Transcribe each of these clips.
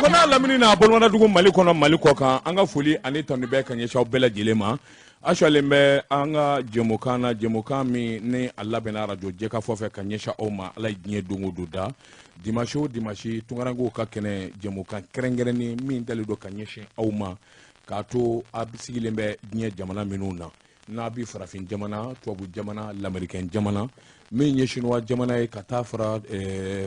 Bamakɔ n'a lamini n'a bolomadadugu, Mali kɔnɔ, Mali kɔ kan, an ka foli ani tanu bɛ ka ɲɛsin aw bɛɛ lajɛlen ma. A sɔlen bɛ an ka jɛmukan na, jɛmukan min ni a labɛnna arajo Jɛkafɔ fɛ ka ɲɛsin aw ma. Ala ye diɲɛ don o don da, dimanche o dimanche, tunkarankew ka kɛnɛ, jɛmukan kɛrɛnkɛrɛnnen min dalen don ka ɲɛsin aw ma, k'a to a sigilen bɛ diɲɛ jamana minnu na, n'a bɛ farafin jamana, tubabu jamana, lamɛrikɛn jamana, min ye sinuwa jamana ye, ka taa fara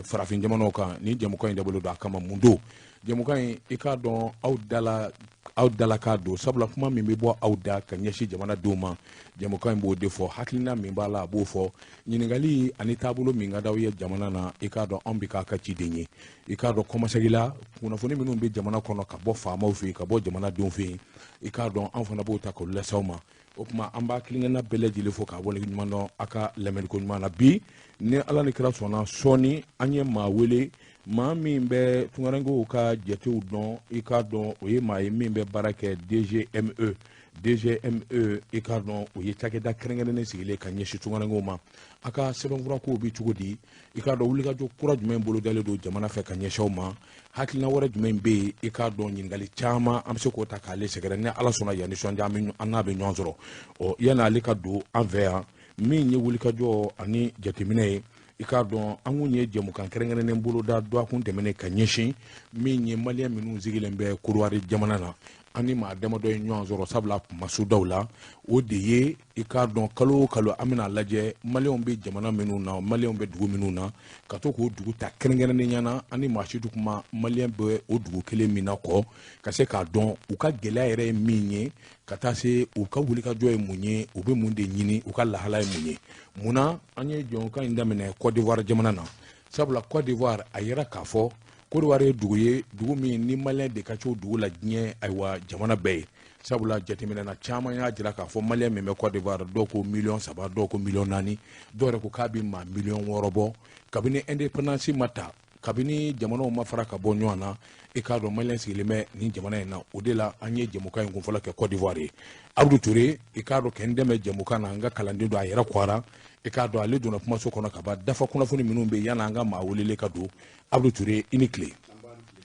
farafin jamanaw kan. Ni jɛmukan in dabɔlen don a kama. Mun don jɛmukan in? I k'a dɔn aw dala, aw dalakan don, sabula kuma min bɛ bɔ aw da ka ɲɛsin jamanadenw ma, jɛmukan in b'o de fɔ. Hakilina min b'a la, a b'o fɔ. Ɲininkali ani taabolo min ka d'aw ye jamana na, i k'a dɔn anw bɛ k'a ka ciden ye. I k'a dɔn kɔmasegila kunnafoni minnu bɛ jamana kɔnɔ, ka bɔ faamaw fɛ yen, ka bɔ jamanadenw fɛ yen, i k'a dɔn an fana b'o ta k'o lase aw ma. O tuma an b'a kelenkelenna bɛɛ lajɛlen fo k'a waleɲuman dɔn a ka lamɛnliko ɲuman na. Bi, ni Ala ni kira sɔnna, sɔɔni an ye maa wele, maa min bɛ tunkarankew ka jatew dɔn. I k'a dɔn o ye maa ye min bɛ baara kɛ DGME. DGME, i k'a dɔn o ye cakɛda kɛrɛnkɛrɛnnen sigilen ka ɲɛsin tunkarankew ma. A ka sɛbɛnfura kow bɛ cogo di? I k'a dɔn wulikajɔ kura jumɛn bolodalen don jamana fɛ ka ɲɛsin aw ma? Hakilina wɛrɛ jumɛn bɛ yen? I k'a dɔn ɲininkali caman, an bɛ se k'o ta k'ale sɛgɛrɛ. Ni Ala sɔnna, yan nisɔndiya, an n'a bɛ ɲɔgɔn sɔrɔ. Ɔ yanni ale ka don an fɛ yan, min ye wulikajɔ ani jateminɛ ye, i k'a dɔn an kun ye jɛmukan kɛrɛnkɛrɛnnen boloda dɔgɔkun tɛmɛnen ka ɲɛsin min ye maliyɛn minnu sigilen bɛ Korowari jamana na. An ni maa damadɔ ye ɲɔgɔn sɔrɔ, sabula kumasudaw la, o de ye, i k'a dɔn, kalo o kalo an bɛna lajɛ maliyɛnw bɛ jamana minnu na, maliyɛnw bɛ dugu minnu na, ka to k'o dugu ta kɛrɛnkɛrɛnnenya na. An ni maa si tɛ kuma maliyɛn bɛ o dugu kelen min na kɔ, ka se k'a dɔn u ka gɛlɛya yɛrɛ ye min ye, ka taa se u ka wulikajɔ ye mun ye, u bɛ mun de ɲini, u ka lahala ye mun ye. Munna an ye jɔnkan in daminɛ Côte d'Ivoire jamana na? Sabula Côte d'Ivoire, a yɛrɛ k'a fɔ Côte d'Ivoire ye dugu ye, dugu min ni maliyɛn de ka ca o dugu la diɲɛ, ayiwa, jamana bɛɛ ye. Sabula jateminɛna caman y'a jira k'a fɔ maliyɛn min bɛ Côte d'Ivoire, dɔw ko miliyɔn 3, dɔw ko miliyɔn 4, dɔw yɛrɛ ko k'a bɛ maa miliyɔn 6 bɔ. Kabini indépendance ma ta, kabini jamanaw ma fara ka bɔ ɲɔgɔn na, i k'a dɔn maliyɛn sigilen bɛ nin jamana in na. O de la an ye jɛmukan in kunfɔlɔ kɛ Côte d'Ivoire ye. Abudu Ture, i k'a dɔn kɛ n dɛmɛ jɛmukan na, an ka kalanden don, a yɛrɛ kɔra. I k'a dɔn ale donna kumaso kɔnɔ ka ban. Dafa kunnafoni minnu bɛ yanni an ka maa welele ka don. Abudu Ture, i ni tile.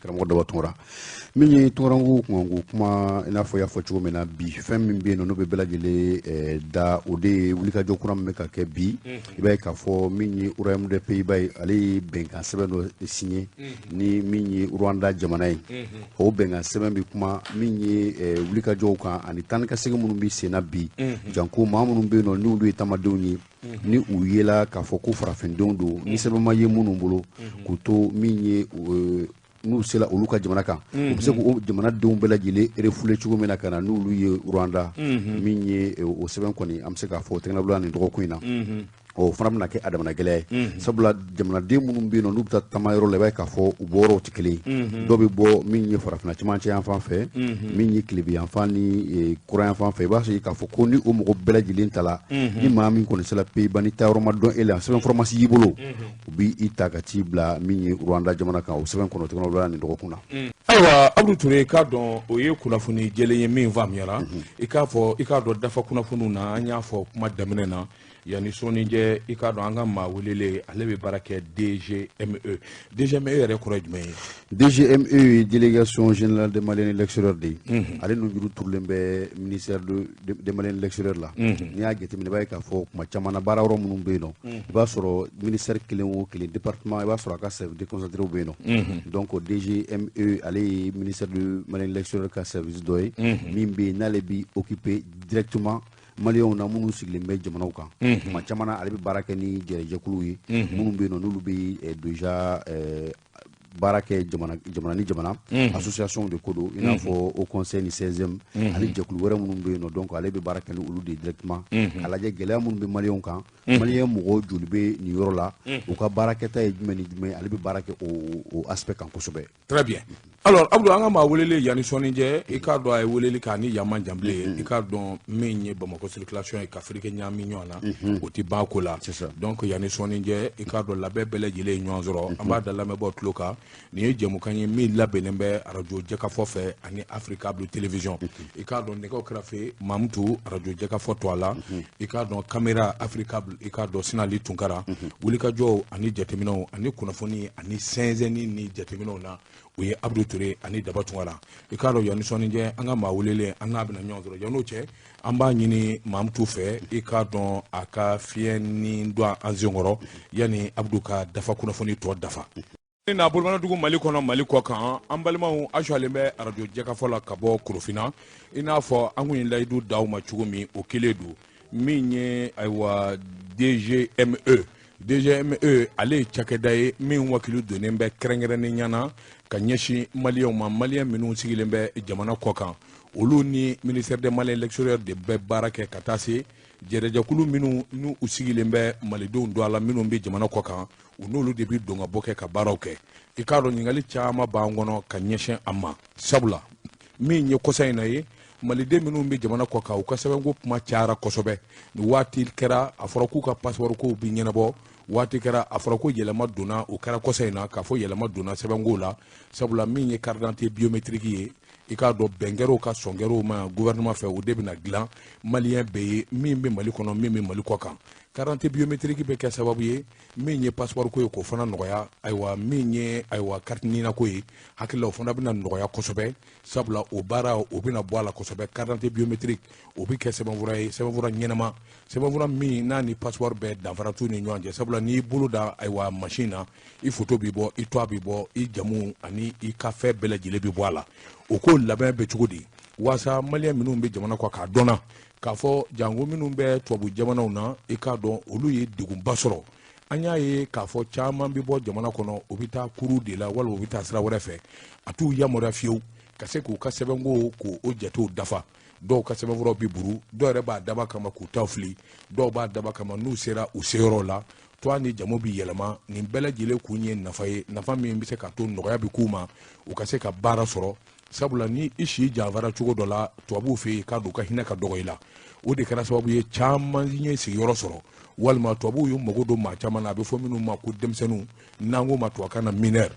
Karamɔgɔ Daba Tunkara, min ye tunkarankew kunkanko kuma, i n'a fɔ i y'a fɔ cogo min na, bi fɛn min bɛ yen nɔ, n'o bɛ bɛɛ lajɛlen da, o de ye wulikajɔ kura min bɛ ka kɛ bi. I b'a ye k'a fɔ min ye Royaume des Pays-Bas ye, ale ye bɛnkan sɛbɛn dɔ signé ni min ye Rwanda jamana ye. O bɛnkan sɛbɛn bɛ kuma min ye wulikajɔw kan ani taa ni ka segin minnu bɛ sen na bi, janko maa minnu bɛ yen nɔ, n'olu ye tamadenw ye, ni u yela k'a fɔ ko farafindenw don, ni sɛbɛn ma ye minnu bolo, k'u to min ye, n'u sera olu ka jamana kan, u bɛ se k'o jamanadenw bɛɛ lajɛlen refoulé cogo min na ka na n'olu ye Rwanda. Min ye o sɛbɛn kɔni, an bɛ se k'a fɔ o tɛgɛnabila nin dɔgɔkun in na. O fana bɛna kɛ a damana gɛlɛya ye, sabula jamanaden minnu bɛ yen nɔ, n'u bɛ taa taama yɔrɔ la, i b'a ye k'a fɔ u bɔyɔrɔw tɛ kelen ye. Dɔw bɛ bɔ min ye farafinna cɛmancɛ yan fan fɛ, min ye tilebin yan fan ni kɔrɔn yan fan fɛ. I b'a sɔrɔ k'a fɔ ko ni o mɔgɔ bɛɛ lajɛlen ta la, ni maa min kɔni sera Pays-Bas, ni taayɔrɔ ma dɔn e la, sɛbɛn fura ma y'i bolo, u b'i ta ka t'i bila min ye Rwanda jamana kan. O sɛbɛn kɔnɔ tɛgɛnabila nin dɔgɔkun na. Ayiwa, Abudu Ture, i k'a dɔn o ye kunnafoni jɛlen ye min faamuyara. I k'a fɔ, i k'a dɔn dafa kunnafoniw na, an y'a fɔ kuma daminɛ na, yanni sɔɔni cɛ, i k'a dɔn an ka maa welele, ale bɛ baara kɛ DGME. DGME yɛrɛ kɔrɔ ye jumɛn ye? DGME ye Délégation générale des Maliens de l'extérieur de ye. Ale nujuru turulen bɛ ministère des Maliens de l'extérieur la. N'i y'a jateminɛ, i b'a ye k'a fɔ kuma caman na, baara yɔrɔ minnu bɛ yen nɔ, i b'a sɔrɔ ministère kelen o kelen, département, i b'a sɔrɔ a ka service déconcentré bɛ yen nɔ. Donc DGME, ale ye ministère de Maliens de l'extérieur ka service dɔ ye min bɛ yen, n'ale bɛ occupé directement maliyɛnw na minnu sigilen bɛ jamanaw kan. Tuma caman na, ale bɛ baara kɛ ni jɛrɛjɛkuluw ye minnu bɛ yen nɔ, n'olu bɛ déjà baara kɛ jamana jamana ni jamana, association de ko don, i n'a fɔ Haut Conseil ni 16e ani jɛkulu wɛrɛ minnu bɛ yen nɔ. Donc ale bɛ baara kɛ ni olu de ye directement, k'a lajɛ gɛlɛya minnu bɛ maliyɛnw kan, maliyɛn mɔgɔ joli bɛ nin yɔrɔ la, u ka baarakɛta ye jumɛn ni jumɛn ye. Ale bɛ baara kɛ o aspect kan kosɛbɛ. Très bien. Alors Abdou, an ka maa welele, yanni sɔɔni cɛ, i k'a dɔn a ye weleli k'a ni yan man jan bilen. I k'a dɔn min ye Bamakɔ circulation ye, ka firike ɲaami ɲɔgɔn na, o tɛ ban ko la. Donc yanni sɔɔni cɛ, i k'a dɔn labɛn bɛɛ lajɛlen ye ɲɔgɔn sɔrɔ. An b'a da lamɛnbaaw tulo kan, nin ye jɛmukan ye min labɛnnen bɛ arajo Jɛkafɔ fɛ ani Africable Télévision. I k'a dɔn nɛgɛw kɛrɛfɛ, Mamutu, arajo Jɛkafɔ to a la. I k'a dɔn caméra Africable, i k'a dɔn Sinali Tunkara. Wulikajɔw ani jateminɛw ani kunnafoni ani sɛnsɛnni ni jateminɛw na, o ye Abdou. Ture ani Daba Tunkara. I k'a dɔn yanni sɔɔni cɛ, an ka maa welelen, an n'a bɛna ɲɔgɔn sɔrɔ. Yan'o cɛ, an b'a ɲini Mamutu fɛ, i k'a dɔn a ka fiɲɛ ni don an senkɔrɔ yanni Abudu ka dafa kunnafoni tɔ dafa. Na bolomanadugu Mali kɔnɔ, Mali kɔ kan, an balimaw, asalen bɛ arajo Jɛkafɔ la ka bɔ Korofina. I n'a fɔ an kun ye layidu d'aw ma cogo min, o kelen don. Min ye ayiwa DGME, DGME, ale ye cakɛda ye min wakili donnen bɛ kɛrɛnkɛrɛnnenya na ka ɲɛsin maliyɛnw ma, maliyɛn minnu sigilen bɛ jamana kɔ kan. Olu ni ministère des Maliens l'extérieur de bɛ baara kɛ, ka taa se jɛrɛjɛkulu minnu n'u u sigilen bɛ malidenw don a la minnu bɛ jamana kɔ kan, u n'olu de bɛ don ka bɔ kɛ ka baaraw kɛ. I k'a dɔn ɲininkali caman b'an kɔnɔ ka ɲɛsin a ma, sabula min ye kɔsa in na ye, maliden minnu bɛ jamana kɔ kan, u ka sɛbɛnko kuma cayara kosɛbɛ. Ni waati kɛra, a fɔra k'u ka passeport kow bɛ ɲɛnabɔ. Waati kɛra, a fɔra ko yɛlɛma donna, o kɛra kɔsa in na, k'a fɔ yɛlɛma donna sɛbɛnko la, sabula min ye carte d'identité biométrique ye, i k'a dɔn bɛn kɛr'o ka sɔn kɛr'o ma gouvernement fɛ, o de bɛna dilan maliyɛn bɛɛ ye, min bɛ Mali kɔnɔ, min bɛ Mali kɔ kan. Carte d'identité biométrique bɛ kɛ sababu ye, min ye passeport ko ye, k'o fana nɔgɔya. Ayiwa, min ye ayiwa carte NINA ko ye, hakilila o fana bɛna nɔgɔya kosɛbɛ, sabula o baara o bɛna bɔ a la kosɛbɛ. Carte d'identité biométrique, o bɛ kɛ sɛbɛnfura ye, sɛbɛnfura ɲɛnama, sɛbɛnfura min n'a ni passeport bɛɛ danfara t'u ni ɲɔgɔn cɛ, sabula n'i bolo da ayiwa machine na, i photo bɛ bɔ, i tɔgɔ bɛ bɔ, i jamu ani i ka fɛn bɛɛ lajɛlen bɛ bɔ a la. O ko labɛn bɛ cogo di waasa maliyɛn minnu bɛ jamana kɔ k'a dɔnna k'a fɔ janko minnu bɛ tubabu jamanaw na, i k'a dɔn olu ye degunba sɔrɔ? An y'a ye k'a fɔ caman bɛ bɔ jamana kɔnɔ, u bɛ taa kuru de la walima u bɛ taa sira wɛrɛ fɛ, a t'u yamaruya fiyewu ka se k'u ka sɛbɛnko k'o jatew dafa. Dɔw ka sɛbɛnfuraw bɛ buru, dɔw yɛrɛ b'a daba kama k'u taw fili, dɔw b'a daba kama n'u sera u seyɔrɔ la, tɔgɔ ni jamu bɛ yɛlɛma. Nin bɛɛ lajɛlen kun ye nafa ye, nafa min bɛ se ka to nɔgɔya bɛ k'u ma, u ka se ka baara sɔrɔ, sabula ni i si janfara cogo dɔ la tubabuw fɛ yen, k'a don u ka hinɛ ka dɔgɔ i la. O de kɛra sababu ye caman ye sigiyɔrɔ sɔrɔ, walima tubabuw y'u mago don maa caman na, a bɛ fɔ minnu ma ko denmisɛnninw, n'an k'o ma tubabukan na mineur,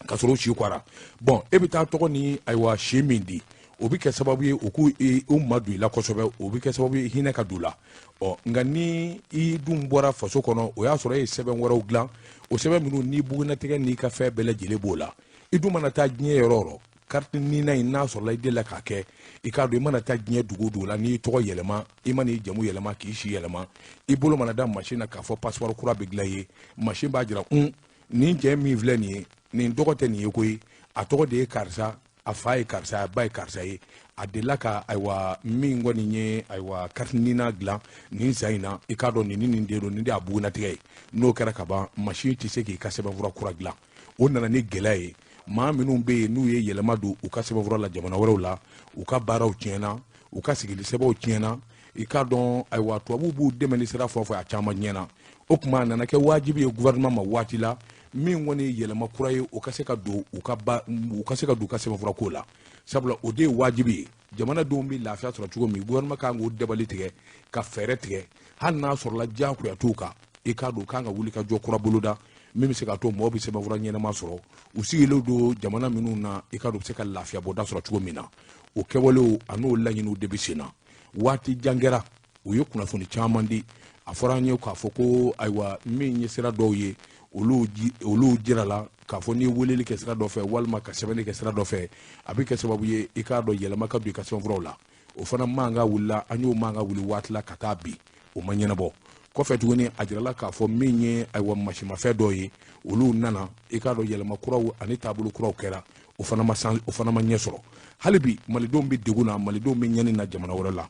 ka sɔrɔ u si kɔra. Bɔn, e bɛ taa tɔgɔ ni ayiwa si min di, o bɛ kɛ sababu ye u k'u u ma don i la kosɛbɛ, o bɛ kɛ sababu ye hinɛ ka don u la. Ɔ nka ni i dun bɔra faso kɔnɔ, o y'a sɔrɔ e ye sɛbɛn wɛrɛw dilan, o sɛbɛn minnu n'i bugunnatigɛ n'i ka fɛn bɛɛ lajɛlen b'o la, i dun mana taa diɲɛ yɔrɔ o yɔrɔ, carte NINA in n'a sɔrɔla i delila k'a kɛ, i k'a dɔn i mana taa diɲɛ dugu o dugu la, n'i tɔgɔ yɛlɛma, i mana i jamu yɛlɛma, k'i si yɛlɛma, i bolo mana da machine na k'a fɔ passeport kura bɛ dilan i ye, machine b'a jira un nin cɛ min filɛ nin ye, nin tɔgɔ tɛ nin ye koyi, a tɔgɔ de ye karisa, a fa ye karisa, a ba ye karisa ye, a delila ka ayiwa min kɔni ye ayiwa carte NINA dilan nin san in na, i k'a dɔn nin ni nin de don, nin de y'a bugunnatigɛ ye. N'o kɛra ka ban, machine tɛ se k'i ka sɛbɛnfura kura dilan. O nana ni gɛlɛya ye. Maa minnu bɛ yen n'u ye yɛlɛma don u ka sɛbɛnfura la jamana wɛrɛw la, u ka baaraw tiɲɛna, u ka sigili sɛbɛnw tiɲɛna. I k'a dɔn ayiwa tubabuw b'u dɛmɛ ni sira fɛn o fɛn, a caman tiɲɛna. O tuma a nana kɛ wajibi ye gouvernement ma waati la min kɔni ye yɛlɛma kura ye, u ka se ka don u ka ba u ka se ka don u ka sɛbɛnfura ko la, sabula o de ye wajibi ye. Jamanadenw bɛ lafiya sɔrɔ cogo min, gouvernement kan k'o dabali tigɛ ka fɛɛrɛ tigɛ, hali n'a sɔrɔla diyagoya t'u kan. I k'a dɔn u kan ka wuli ka jɔ kura boloda min bɛ se ka to mɔgɔw bɛ sɛbɛnfura ɲɛnama sɔrɔ, u sigilen don jamana minnu na, i k'a dɔn u bɛ se ka lafiya bɔda sɔrɔ cogo min na. O kɛwalew an'o laɲiniw de bɛ sen na. Waati jan kɛra, u ye kunnafoni caman di. A fɔra an ye k'a fɔ ko ayiwa min ye sira dɔw ye, olu jirala k'a fɔ n'i ye weleli kɛ sira dɔ fɛ walima ka sɛbɛnni kɛ sira dɔ fɛ, a bɛ kɛ sababu ye, i k'a dɔn yɛlɛma ka don i ka sɛbɛnfuraw la. O fana mankan wulila, an y'o mankan wuli waati la ka taa bi, o ma ɲɛnabɔ. Kɔfɛ tuguni, a jirala k'a fɔ min ye ayiwa masimafɛn dɔw ye, olu nana, i k'a dɔn yɛlɛma kuraw ani taabolo kuraw kɛra, o fana ma san, o fana ma ɲɛ sɔrɔ. Hali bi malidenw bɛ degun na, malidenw bɛ ɲɛni na jamana wɛrɛ la.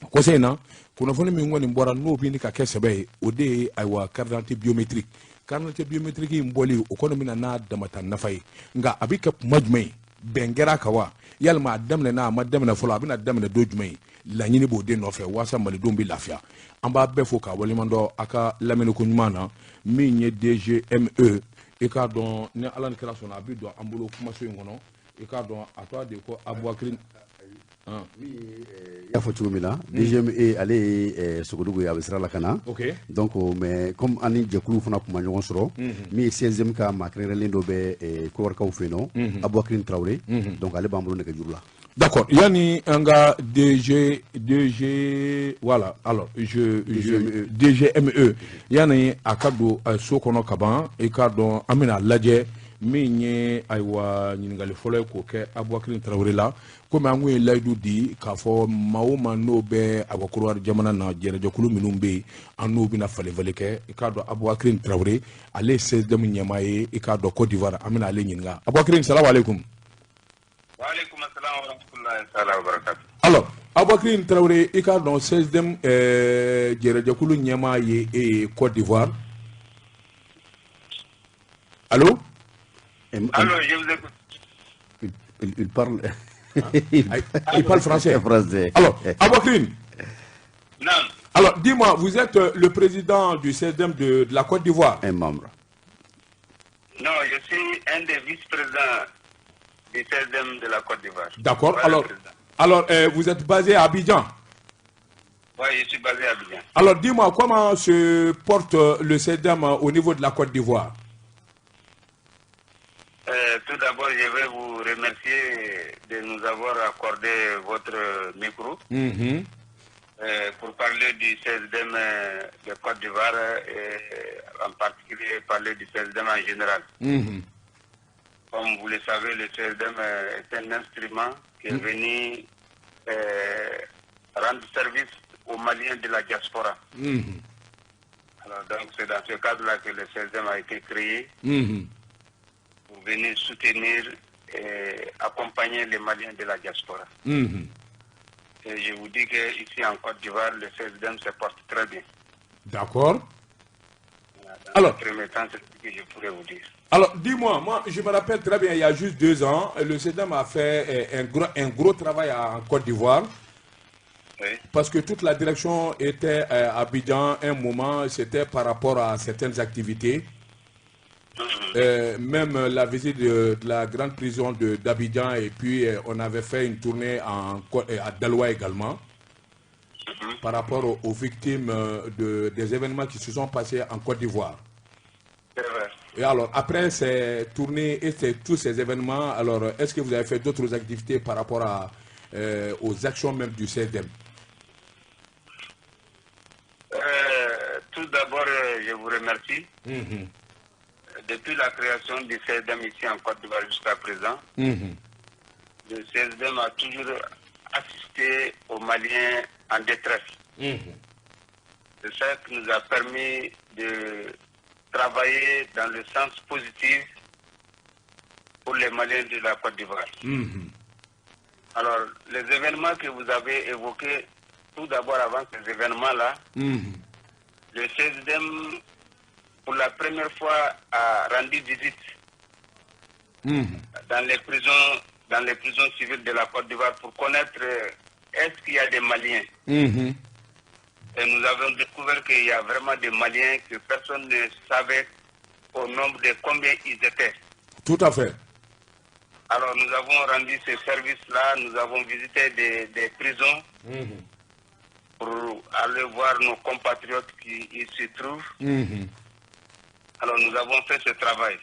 Kɔsa in na, kunnafoni min kɔni bɔra n'o bɛ ka kɛ sɛbɛ ye, o de ye ayiwa carte d'identité biométrique. Carte d'identité biométrique in bɔli, o kɔni bɛna n'a damata nafa ye, nka a bɛ kɛ kuma jumɛn ye? Bɛn kɛra kan wa? Yalima a daminɛna, a ma daminɛ fɔlɔ, a bɛna daminɛ don jumɛn ye? Laɲini b'o de nɔfɛ waasa malidenw bɛ lafiya. An b'a bɛɛ fo k'a waleɲuman dɔn a ka lamɛnni ko ɲuman na. Min ye DGME, i k'a dɔn ni Ala ni kira sɔnna, a bɛ don an bolo kumaso in kɔnɔ. I k'a dɔn a tɔgɔ de ko Abubakari. I y'a fɔ cogo min na, DGME, ale ye Sogodogo ye, a bɛ sira la ka na. Donc mais comme an ni jɛkulu fana tun ma ɲɔgɔn sɔrɔ, min ye 16e ka maa kɛrɛnkɛrɛnlen dɔ bɛ Kɔrɔkaw fɛ yen nɔ, Abubakari Tarawele, donc ale b'an bolo nɛgɛjuru la. D'accord. Yani an ka DG DG voilà, alors je DGME, yani a ka don so kɔnɔ ka ban, i k'a dɔn an bɛna lajɛ. Min ye, ayiwa, ɲininkali fɔlɔ ye k'o kɛ Abubakari Tarawele la, komi an kun ye layidu di k'a fɔ maa o maa n'o bɛ, ayiwa, Korowari jamana na, jɛrɛjɛkulu minnu bɛ yen, an n'u bɛna falen falen kɛ. I k'a dɔn, Abubakari Tarawele, ale ye CSDM ɲɛmaa ye, i k'a dɔn, Côte d'Ivoire. An bɛna ale ɲininka. Abubakari, salamu aleykum. Waaleykum assalam wa rahmatullahi taala wa barakatuh. Alors, Abubakari Tarawele, i k'a dɔn, CSDM jɛrɛjɛkulu ɲɛmaa ye e ye Côte d'Ivoire. Allô? Allô, je vous écoute. Il parle. Il parle français. Français. Alors, Abouakrine. Non. Alors, dis-moi, vous êtes le président du CSDM de la Côte d'Ivoire? Un membre. Non, je suis un des vice-présidents du CSDM de la Côte d'Ivoire. D'accord. Pas le Alors, président. alors vous êtes basé à Abidjan? Oui, je suis basé à Abidjan. Alors, dis-moi, comment se porte le CSDM au niveau de la Côte d'Ivoire? Tout d'abord, je vais vous remercier de nous avoir accordé votre micro pour parler du CSDM de Côte d'Ivoire et en particulier parler du CSDM en général. Comme vous le savez, le CSDM est un instrument qui est venu rendre service aux Maliens de la diaspora. Alors donc c'est dans ce cadre-là que le CSDM a été créé pour venir soutenir et accompagner les Maliens de la diaspora. Et je vous dis qu'ici en Côte d'Ivoire, le CSDM se porte très bien. D'accord. Voilà, dans Alors, un premier temps, c'est ce que je pourrais vous dire. Alors, dis-moi, moi, je me rappelle très bien, il y a juste 2 ans, le CSDM a fait un gros travail en Côte d'Ivoire. Parce que toute la direction était à Abidjan un moment, c'était par rapport à certaines activités. Même la visite de la grande prison d'Abidjan et puis on avait fait une tournée à Daloa également par rapport aux victimes des événements qui se sont passés en Côte d'Ivoire. C'est vrai. Et alors, après ces tournées et tous ces événements, alors est-ce que vous avez fait d'autres activités par rapport aux actions même du CSDM? Tout d'abord, je vous remercie. Depuis la création du CSDM ici en Côte d'Ivoire jusqu'à présent, le CSDM a toujours assisté aux Maliens en détresse. C'est ça qui nous a permis de travailler dans le sens positif pour les Maliens de la Côte d'Ivoire. Alors, les événements que vous avez évoqués, tout d'abord avant ces événements-là, le CSDM, pour la première fois, a rendu visite dans les prisons civiles de la Côte d'Ivoire pour connaître est-ce qu'il y a des Maliens. Et nous avons découvert qu'il y a vraiment des Maliens que personne ne savait au nombre de combien ils étaient. Tout à fait. Alors nous avons rendu ce service-là, nous avons visité des prisons pour aller voir nos compatriotes qui y se trouvent. Alors nous avons fait ce travail.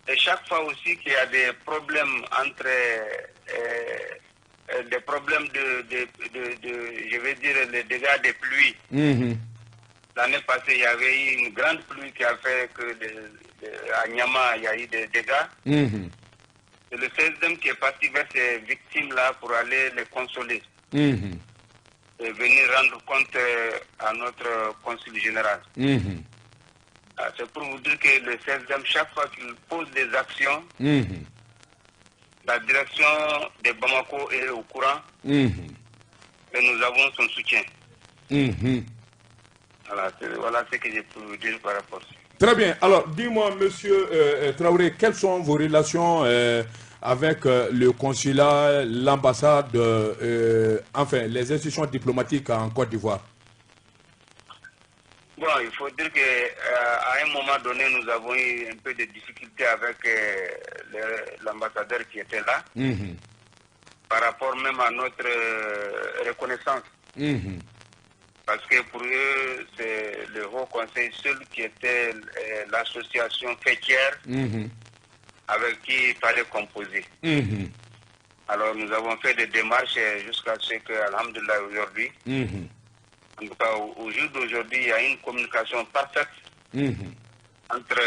Et chaque fois aussi qu'il y a des problèmes entre des problèmes de, je vais dire, les dégâts des pluies. L'année passée, il y avait eu une grande pluie qui a fait que à Nyama, il y a eu des dégâts. C'est le CSDM qui est parti vers ces victimes-là pour aller les consoler et venir rendre compte à notre consul général. Ah, c'est pour vous dire que le CSDM, chaque fois qu'il pose des actions, la direction de Bamako est au courant et nous avons son soutien. Voilà, voilà ce que je peux vous dire par rapport à ça. Très bien. Alors, dis-moi, monsieur Traoré, quelles sont vos relations avec le consulat, l'ambassade, enfin, les institutions diplomatiques en Côte d'Ivoire? Bon, il faut dire qu'à un moment donné, nous avons eu un peu de difficultés avec l'ambassadeur qui était là, par rapport même à notre reconnaissance. Parce que pour eux, c'est le Haut Conseil seul qui était l'association faîtière avec qui il fallait composer. Alors nous avons fait des démarches jusqu'à ce que, alhamdoulilah, aujourd'hui, en tout cas au jour d'aujourd'hui, il y a une communication parfaite. Entre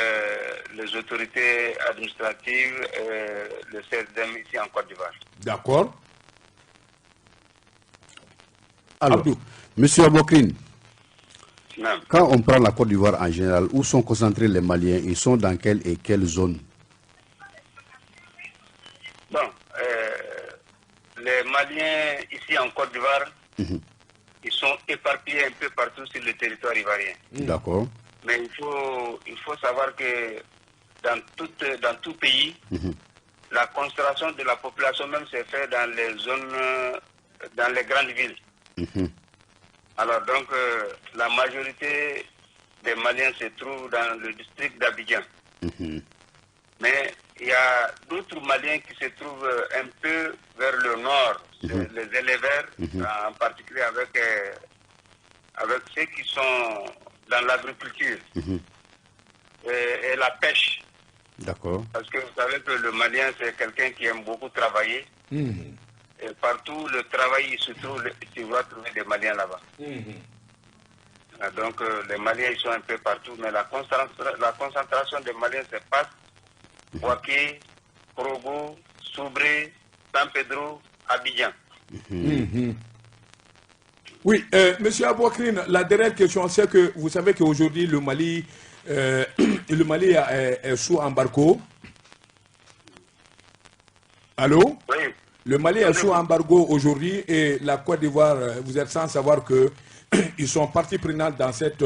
les autorités administratives et le CSDM ici en Côte d'Ivoire. D'accord. Alors, Abdou. Monsieur Aboubakrine, Non. quand on prend la Côte d'Ivoire en général, où sont concentrés les Maliens? Ils sont dans quelle et quelle zone? Bon, les Maliens ici en Côte d'Ivoire, ils sont éparpillés un peu partout sur le territoire ivoirien. D'accord. Mais il faut savoir que dans tout pays, la concentration de la population même se fait dans les zones, dans les grandes villes. Alors donc, la majorité des Maliens se trouvent dans le district d'Abidjan. Mais il y a d'autres Maliens qui se trouvent un peu vers le nord, les éleveurs, en particulier avec ceux qui sont dans l'agriculture et la pêche. D'accord. Parce que vous savez que le Malien, c'est quelqu'un qui aime beaucoup travailler. Et partout, le travail, il se trouve, tu vas trouver des Maliens là-bas. Ah, donc, les Maliens, ils sont un peu partout, mais la concentration des Maliens se passe Bouaké, Korhogo, Soubré, San Pedro, Abidjan. Oui, monsieur Aboubakrine, la dernière question, c'est que vous savez qu'aujourd'hui, le Mali est sous embargo. Allô? Oui. Le Mali est sous embargo aujourd'hui et la Côte d'Ivoire, vous êtes sans savoir que ils sont partie prenante dans cette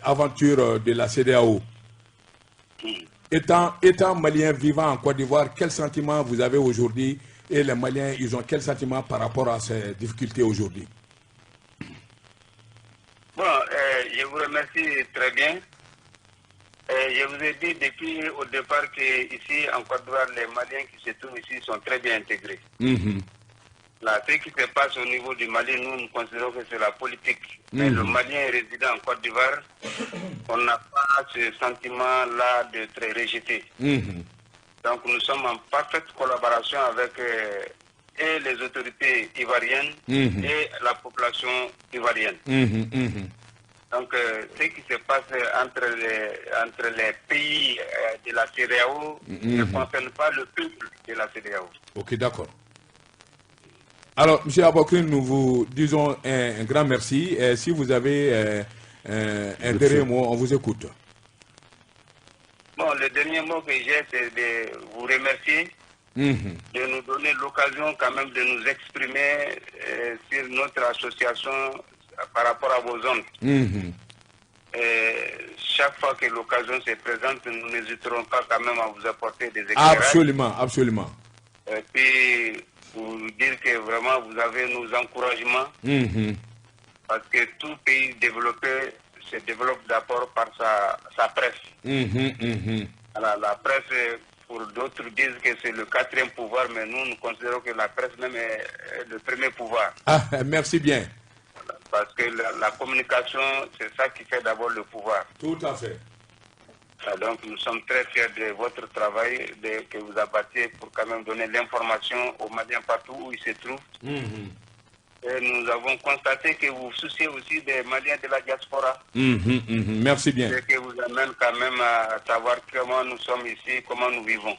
aventure de la CEDEAO. Étant malien vivant en Côte d'Ivoire, quel sentiment vous avez aujourd'hui et les Maliens, ils ont quel sentiment par rapport à ces difficultés aujourd'hui? Bon, je vous remercie très bien. Je vous ai dit depuis au départ que ici en Côte d'Ivoire, les Maliens qui se trouvent ici sont très bien intégrés. Là, ce qui se passe au niveau du Mali, nous, nous considérons que c'est la politique. Mais le Malien résident en Côte d'Ivoire, on n'a pas ce sentiment-là d'être rejeté. Donc nous sommes en parfaite collaboration avec et les autorités ivoiriennes et la population ivoirienne. Donc, ce qui se passe entre les pays de la CEDEAO ne concerne pas le peuple de la CEDEAO. Ok, d'accord. Alors, M. Aboubakrine, nous vous disons un grand merci. Et si vous avez un dernier mot, on vous écoute. Bon, le dernier mot que j'ai, c'est de vous remercier, de nous donner l'occasion quand même de nous exprimer sur notre association par rapport à vos ondes. Et chaque fois que l'occasion se présente, nous n'hésiterons pas quand même à vous apporter des éclairages. Absolument, absolument. Et puis, vous dire que vraiment vous avez nos encouragements, parce que tout pays développé se développe d'abord par sa presse. Alors, la presse, pour d'autres disent que c'est le quatrième pouvoir, mais nous, nous considérons que la presse même est le premier pouvoir. Ah, merci bien. Parce que la communication, c'est ça qui fait d'abord le pouvoir. Tout à fait. Ah, donc nous sommes très fiers de votre travail que vous abattez pour quand même donner l'information aux Maliens partout où ils se trouvent. Et nous avons constaté que vous vous souciez aussi des Maliens de la diaspora. Merci bien. Ce qui vous amène quand même à savoir comment nous sommes ici, comment nous vivons.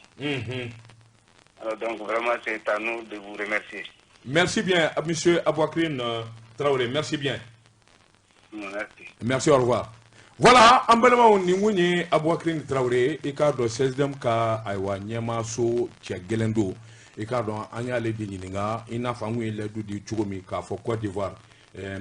Alors donc vraiment, c'est à nous de vous remercier. Merci bien, monsieur Aboubakrine Traoré. Merci bien. Merci. Merci, au revoir. Voilà, an balimaw, nin kun ye Aboubakrine Traoré, i k'a dɔn CSDM ka ayiwa ɲɛmaaso cɛ gɛlɛn don. I k'a dɔn an y'ale de ɲininka, i n'a fɔ an kun ye layidu di cogo min k'a fɔ Côte d'Ivoire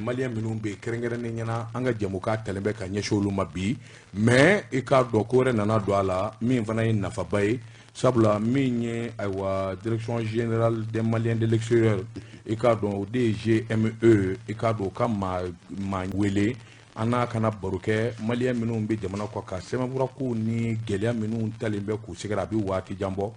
malien minnu bɛ yen, kɛrɛnkɛrɛnnen ɲɛna an ka jɛmukan talen bɛ ka ɲɛsin olu ma bi. Mais i k'a dɔn ko wɛrɛ nana don a la min fana ye nafaba ye, sabula min ye ayiwa direction générale des Maliens de l'extérieur, i k'a dɔn o de ye GME, i k'a dɔn o ka maa maa wele an n'a kana baro kɛ malien minnu bɛ jamana kɔ kan, sɛbɛnfura kow ni gɛlɛya minnu talen bɛ k'u sɛgɛrɛ. A bɛ waati jan bɔ,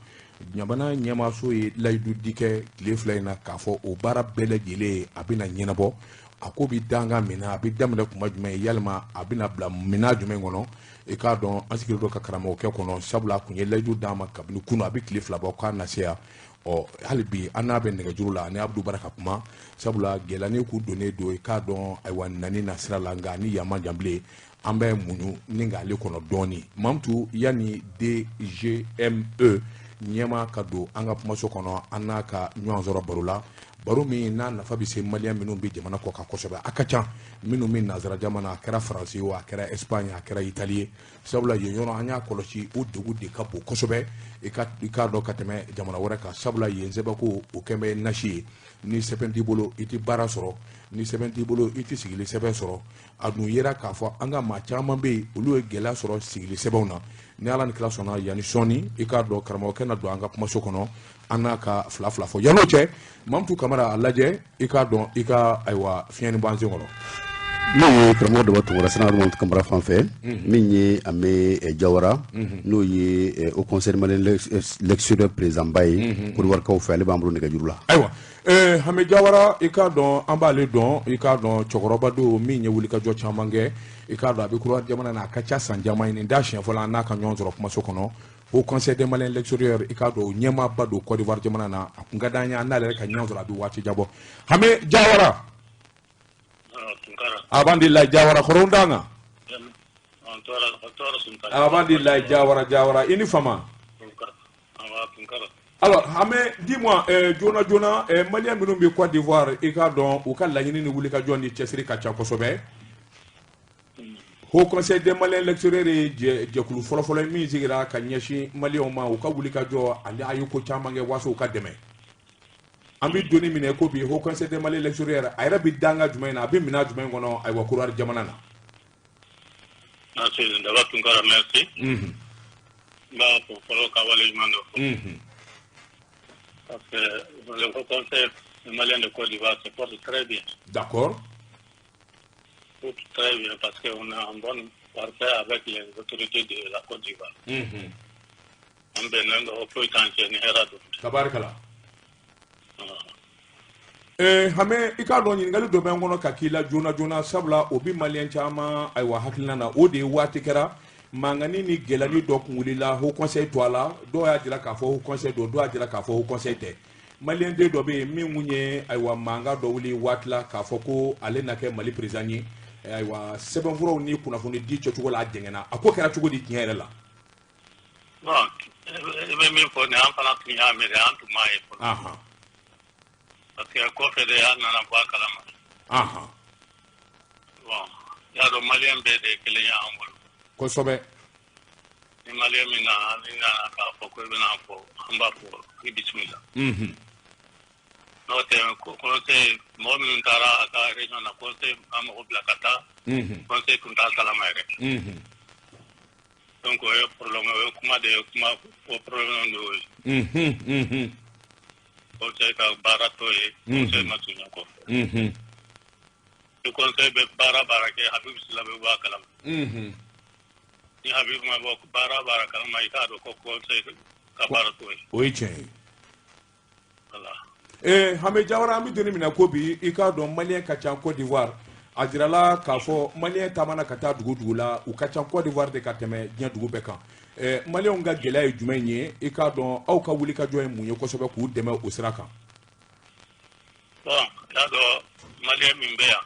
jamana ɲɛmaaso ye layidu di kɛ tile 2 in na k'a fɔ o baara bɛɛ lajɛlen a bɛna ɲɛnabɔ. A ko bɛ dankan min na, a bɛ daminɛ kuma jumɛn, yalima a bɛna bila minɛn jumɛn kɔnɔ? I k'a dɔn an sigilen don ka karamɔgɔkɛ kɔnɔ, sabula a kun ye layidu d'a ma kabini kunun, a bɛ tile 2 bɔ k'a na se yan. Ɔ hali bi an n'a bɛ nɛgɛjuru la ani Abudu Bara ka kuma, sabula gɛlɛya k'u donnen don, i k'a dɔn ayiwa nani na sira la, nka ni yan man jan bilen. An bɛ muɲu ni k'ale kɔnɔ dɔɔni. Mamutu, yanni DGME ɲɛma ka don an ka kumaso kɔnɔ, an n'a ka ɲɔgɔn sɔrɔ baro la, baro min n'a nafa bɛ se Malien minnu bɛ jamana kɔ kan kosɛbɛ, a ka ca minnu bɛ nanzara jamana, a kɛra Faransi o, a kɛra Espagne, a kɛra Italie ye, sabula yen yɔrɔ an y'a kɔlɔsi, o degun de ka bon kosɛbɛ i k'a dɔn ka tɛmɛ jamana wɛrɛ kan, sabula yen sɛbɛnko o kɛn bɛ nasi ye. Ni sɛbɛn t'i bolo, i tɛ baara sɔrɔ. Ni sɛbɛn t'i bolo, i tɛ sigili sɛbɛn sɔrɔ. A dun yera k'a fɔ an ka maa caman bɛ yen, olu ye gɛlɛya sɔrɔ sigili sɛbɛnw na. Ni Ala ni kira sɔnna, yanni sɔɔni, i k'a dɔn karamɔgɔkɛ na don an ka kumaso kɔnɔ, an n'a ka fila fila fɔ. Yann'o cɛ, Mamutu Kamara, a lajɛ i k'a dɔn i ka ayiwa fiɲɛni bɔ an sen kɔrɔ. Min ye karamɔgɔ Daba Tunkara, Sénégal Mamutu Kamara fan fɛ, min ye Ame Jawara, n'o ye Haut Conseil malien l'extérieur président ba ye Côte d'Ivoire kaw fɛ, ale b'an bolo nɛgɛjuru la. Ayiwa, Hame Jawara, i k'a dɔn an b'ale dɔn, i k'a dɔn cɛkɔrɔba don min ye wulikajɔ caman kɛ, i k'a dɔn a bɛ Côte d'Ivoire jamana na, a ka ca san caman ye. Nin da siɲɛ fɔlɔ an n'a ka ɲɔgɔn sɔrɔ kumaso kɔnɔ. Haut Conseil des Maliens l'extérieur, i k'a dɔn o ɲɛmaaba don Côte d'Ivoire jamana na. A kun ka d'an ye an n'ale yɛrɛ ka ɲɔgɔn sɔrɔ, a bɛ waati jan bɔ. Hame Jawara, abandila Jawara kɔrɔ danga, abandila Jawara, Jawara, i ni fama. Alors Hame, dis-moi, joona joona, Malien minnu bɛ Côte d'Ivoire, i k'a dɔn u ka laɲini ni wulikajɔ ni cɛsiri ka ca kosɛbɛ. Haut Conseil des Maliens l'extérieur ye jɛkulu fɔlɔfɔlɔ ye min sigira ka ɲɛsin Malienw ma, u ka wulikajɔ ani a ye ko caman kɛ waasa u ka dɛmɛ. An bɛ donni minɛ ko bi, Haut Conseil des Maliens l'extérieur a yɛrɛ bɛ danga jumɛn na, a bɛ minɛn jumɛn kɔnɔ, ayiwa, Côte d'Ivoire jamana na? Merci Daba Tunkara, merci. N b'a fɔ fɔlɔ ka waleɲuman dɔn. Parce que le Haut Conseil malien de Côte d'Ivoire se porte très bien. Tout très bien parce qu'on est en bonne partie avec les autorités de la Côte d'Ivoire. An bɛnnen don, foyi t'an cɛ, ni hɛrɛ don. Tabarikala. Hame, i k'a dɔn ɲininkali dɔ bɛ n kɔnɔ ka k'i la joona joona, sabula o bi Malien caman ayiwa hakilina na. O de ye waati kɛra mankanni ni gɛlɛyali dɔ kun wulila Haut Conseil to a la, dɔw y'a jira k'a fɔ Haut Conseil don, dɔw y'a jira k'a fɔ Haut Conseil tɛ. Malien den dɔ bɛ yen min kun ye ayiwa mankan dɔ wuli waati la k'a fɔ ko ale na kɛ Mali président ye. Ayiwa, sɛbɛnfuraw ni kunnafoni di kɛcogo la, a jɛngɛnna. A ko kɛra cogo di tiɲɛ yɛrɛ la? Bon, i bɛ min fɔ nin, an fana tun y'a miiri, an tun m'a ye fɔlɔ. Parce que kɔfɛ de an nana bɔ a kalama. Bon, i y'a dɔn Malien bɛɛ de ye kelen ye an bolo. Ni Malien min nana, ni nana k'a fɔ ko i bɛna fɔ, an b'a fɔ i bisimila. N'o tɛ, conseil mɔgɔ minnu taara a ka réunion na, conseil ka mɔgɔ bila ka taa, conseil tun t'a kalama yɛrɛ. Donc o ye problème, o ye kuma de ye, kuma o problème de y'o ye. Conseil ka baara t'o ye, conseil ma surunya kɔfɛ. Ni conseil bɛ baara baara kɛ, Habib Sila bɛ bɔ a kalama. Ni Habib ma bɔ baara baara kalama, i k'a dɔn ko conseil ka baara t'o ye. O ye tiɲɛ ye. Voilà. Hame Jawara, an bɛ donni minɛ ko bi, i k'a dɔn Malien ka ca Côte d'Ivoire. A jirala k'a fɔ Malien taamana ka taa dugu dugu la, u ka ca Côte d'Ivoire de ka tɛmɛ diɲɛ dugu bɛɛ kan. Malienw ka gɛlɛya ye jumɛn ye? I k'a dɔn aw ka wulikajɔ ye mun ye kosɛbɛ k'u dɛmɛ o sira kan? Bon, i y'a dɔn Malien min bɛ yan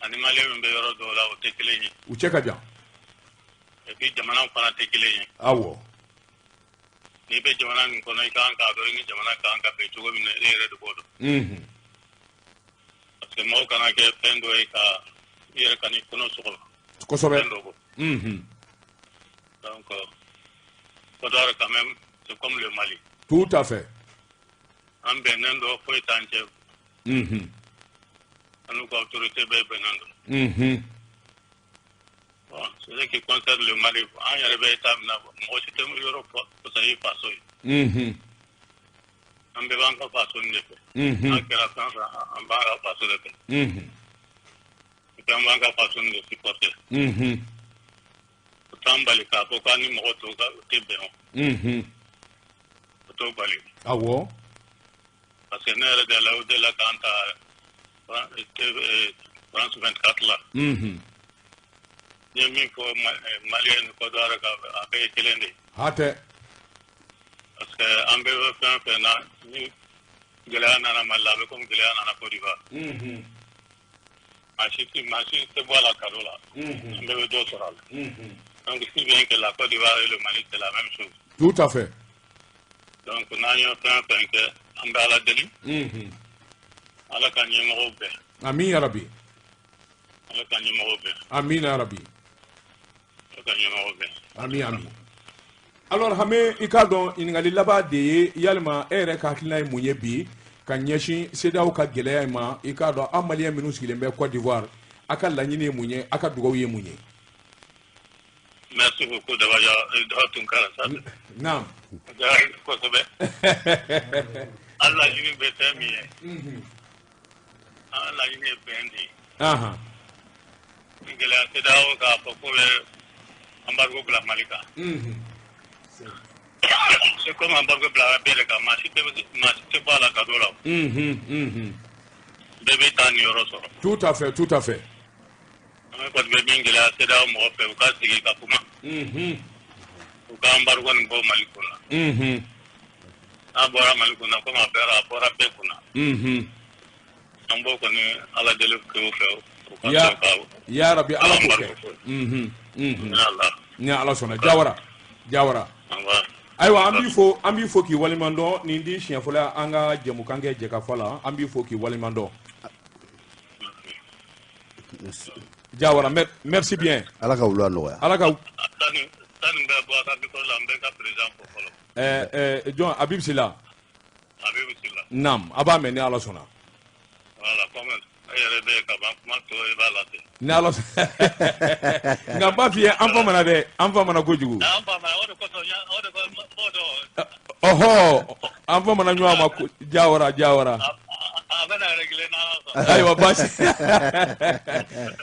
ani Malien min bɛ yɔrɔ dɔw la, o tɛ kelen ye. U cɛ ka jan. Et puis jamanaw fana tɛ kelen ye. N'i bɛ jamana min kɔnɔ, i kan k'a dɔn i ni jamana kan ka bɛn cogo min na, e yɛrɛ de b'o dɔn. Parce que mɔgɔw kana kɛ fɛn dɔ ye ka i yɛrɛ ka n'i kɔnɔ sɔgɔ. Fɛn dɔ kɔ. Donc, Côte d'Ivoire quand même, c'est comme le Mali. Tout à fait. An bɛnnen don, foyi t'an cɛ. An n'u ka autorité bɛɛ bɛnnen don. Bon, c'est ce qui concerne le Mali. An yɛrɛ bɛ état min na, mɔgɔ si tɛ yɔrɔ fɔ fisaya i faso ye. An bɛɛ b'an ka faso nin de fɛ. N'a kɛra fɛn fɛn, an b'an ka faso de fɛ. Et puis an b'an ka faso nin de supporter. O t'an bali k'a fɔ k'an ni mɔgɔ tɔw ka tɛ bɛn o. O t'o bali. Parce que ne yɛrɛ de la, o de la k'an ta France 24 la. N ye min fɔ Malien ni Côte d'Ivoire kan, a bɛɛ ye kelen de ye. Hatɛ. Parce que an bɛɛ bɛ fɛn fɛn na, ni gɛlɛya nana Mali la, a bɛ komi gɛlɛya nana Côte d'Ivoire. Maa si tɛ bɔ a la cadeau la. An bɛɛ bɛ dɔ sɔrɔ a la. Donc si bien que la Côte d'Ivoire et le Mali, c'est la même chose. Tout à fait. Donc n'an ye fɛn o fɛn kɛ, an bɛ Ala deli. Ala ka ɲɛmɔgɔw bɛn. Amin ya Rabbi. Ala ka ɲɛmɔgɔw bɛn. Amin ya Rabbi. Ala ka ɲɛmɔgɔw bɛn. Amin, amin. Alors Hame, i k'a dɔn ɲininkali laban de ye, yalima e yɛrɛ ka hakilina ye mun ye bi ka ɲɛsin CEDEAO ka gɛlɛya in ma? I k'a dɔn an maliyɛn minnu sigilen bɛ Côte d'Ivoire, a ka laɲini ye mun ye, a ka dugawu ye mun ye? Merci beaucoup d'avoir Tunkara sa. Naam. Kosɛbɛ. An laɲini bɛ fɛn min ye, an laɲini ye bɛn de ye. Ni gɛlɛya CEDEAO k'a fɔ k'u bɛ embargo bila Mali kan. C'est comme embargo bila bɛɛ de kan, maa si tɛ bɔ a la cadeau la. Bɛɛ bɛ taa niyɔrɔ sɔrɔ. Tout à fait, tout à fait. An kɔni bɛ min gɛlɛya CEDEAO mɔgɔ fɛ, u ka sigi ka kuma. U ka embargo nin bɔ Mali kunna. N'a bɔra Mali kunna, komi a bɔra bɛɛ kunna. An b'o kɔni Ala deli k'o fɛ. Ya Rabbi, Ala k'o kɛ. Ni Ala sɔnna. Jawara, Jawara. Ayiwa, an b'i fo k'i waleɲuman dɔn. Nin di siɲɛ fɔlɔ an ka jɛmukan kɛ jɛkafɔ la, an b'i fo k'i waleɲuman dɔn. Jawara, merci bien. Ala ka wula nɔgɔya. Ala ka. Sani bɛ bɔ a ka micro la, n bɛ n ka président fo fɔlɔ. Jɔn, Habib Sila. Habib Sila. Naam, a b'a mɛn ni Ala sɔnna. Voilà, comme e yɛrɛ bɛ yen ka ban, kuma tɔ i b'a lase. Ni Ala sɔnna. Nka n b'a f'i ye, an famana dɛ, an famana kojugu. An famana, o de kosɔn, o de kosɔn n b'o dɔn. Ɔhɔ, an famana ɲɔgɔn ma, Jawara, Jawara. A bɛna régler n'Ala sɔnna. Ayiwa, baasi.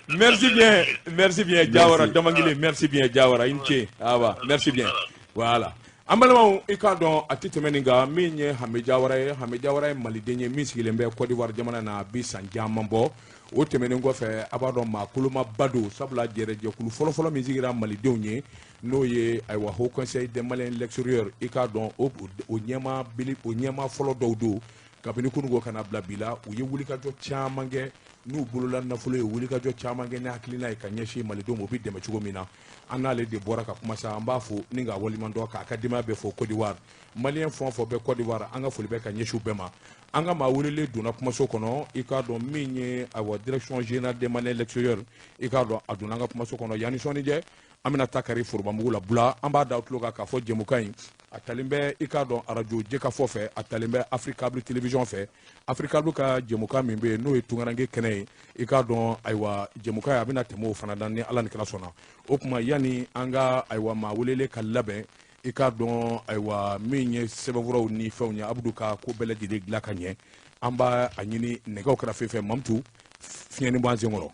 Merci bien, merci bien Jawara, Damangile, merci bien Jawara, i ni ce. Awa, merci bien. Voilà. An balimaw, i k'a dɔn a tɛ tɛmɛ nin kan, min ye Hame Jawara ye. Hame Jawara ye maliden ye min sigilen bɛ Côte d'Ivoire jamana na, a bi san caman bɔ. O tɛmɛnen kɔfɛ, a b'a dɔn maa kolomaba don, sabula jɛrɛjɛkulu fɔlɔfɔlɔ min sigira malidenw ye, n'o ye ayiwa Haut Conseil des Maliens de l'extérieur, i k'a dɔn o ɲɛmaa o ɲɛmaa fɔlɔ dɔw don. Kabini kununko ka na bila bi la, u ye wulikajɔ caman kɛ n'u bolola nafolo ye, wulikajɔ caman kɛ ni hakilina ye ka ɲɛsin malidenw ma, u bɛ dɛmɛ cogo min na. An n'ale de bɔra ka kuma sa, an b'a fo ni k'a waleɲuman dɔn, k'a ka denbaya bɛɛ fo Côte d'Ivoire. Maliyɛn fɛn o fɛn bɛ Côte d'Ivoire, an ka foli bɛ ka ɲɛsin u bɛɛ ma. An ka maa welelen donna kumaso kɔnɔ, i k'a dɔn min ye ayiwa direction générale des Maliens de l'extérieur, i k'a dɔn a donna an ka kumaso kɔnɔ. Yanni sɔɔni cɛ, an bɛna taa kari forobamugu la Bula, an b'a da tulo kan k'a fɔ jɛmukan in a talen bɛ, i k'a dɔn arajo Jɛkafɔ fɛ, a talen bɛ Africable télévision fɛ. Africable ka jɛmukan min bɛ yen, n'o ye tunkaranke kɛnɛ ye, i k'a dɔn ayiwa jɛmukan ye a bɛna tɛmɛ o fana na ni Ala ni kira sɔnna. O tuma yanni an ka ayiwa maa welelen ka labɛn, i k'a dɔn ayiwa min ye sɛbɛnfuraw ni fɛnw ye, Abudu ka ko bɛɛ lajɛlen dilan ka ɲɛ, an b'a ɲini nɛgɛw kɛrɛfɛ fɛ Mamutu fiɲɛni bɔ an sen kɔrɔ.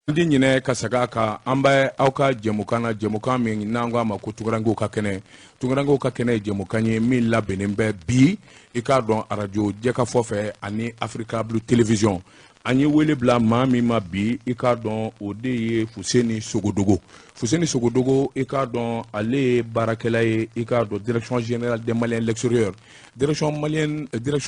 An tɛ ɲinɛ ka segin a kan, an bɛ aw ka jɛmukan na, jɛmukan min n'an ko a ma ko tunkarankew ka kɛnɛ. Tunkarankew ka kɛnɛ ye jɛmukan ye min labɛnnen bɛ bi, i k'a dɔn arajo Jɛkafɔ fɛ ani Africable télévision. An ye wele bila maa min ma bi, i k'a dɔn o de ye Fuseni Sogodogo. Fuseni Sogodogo, i k'a dɔn ale ye baarakɛla ye, i k'a dɔn direction générale des Maliens de l'extérieur. Direction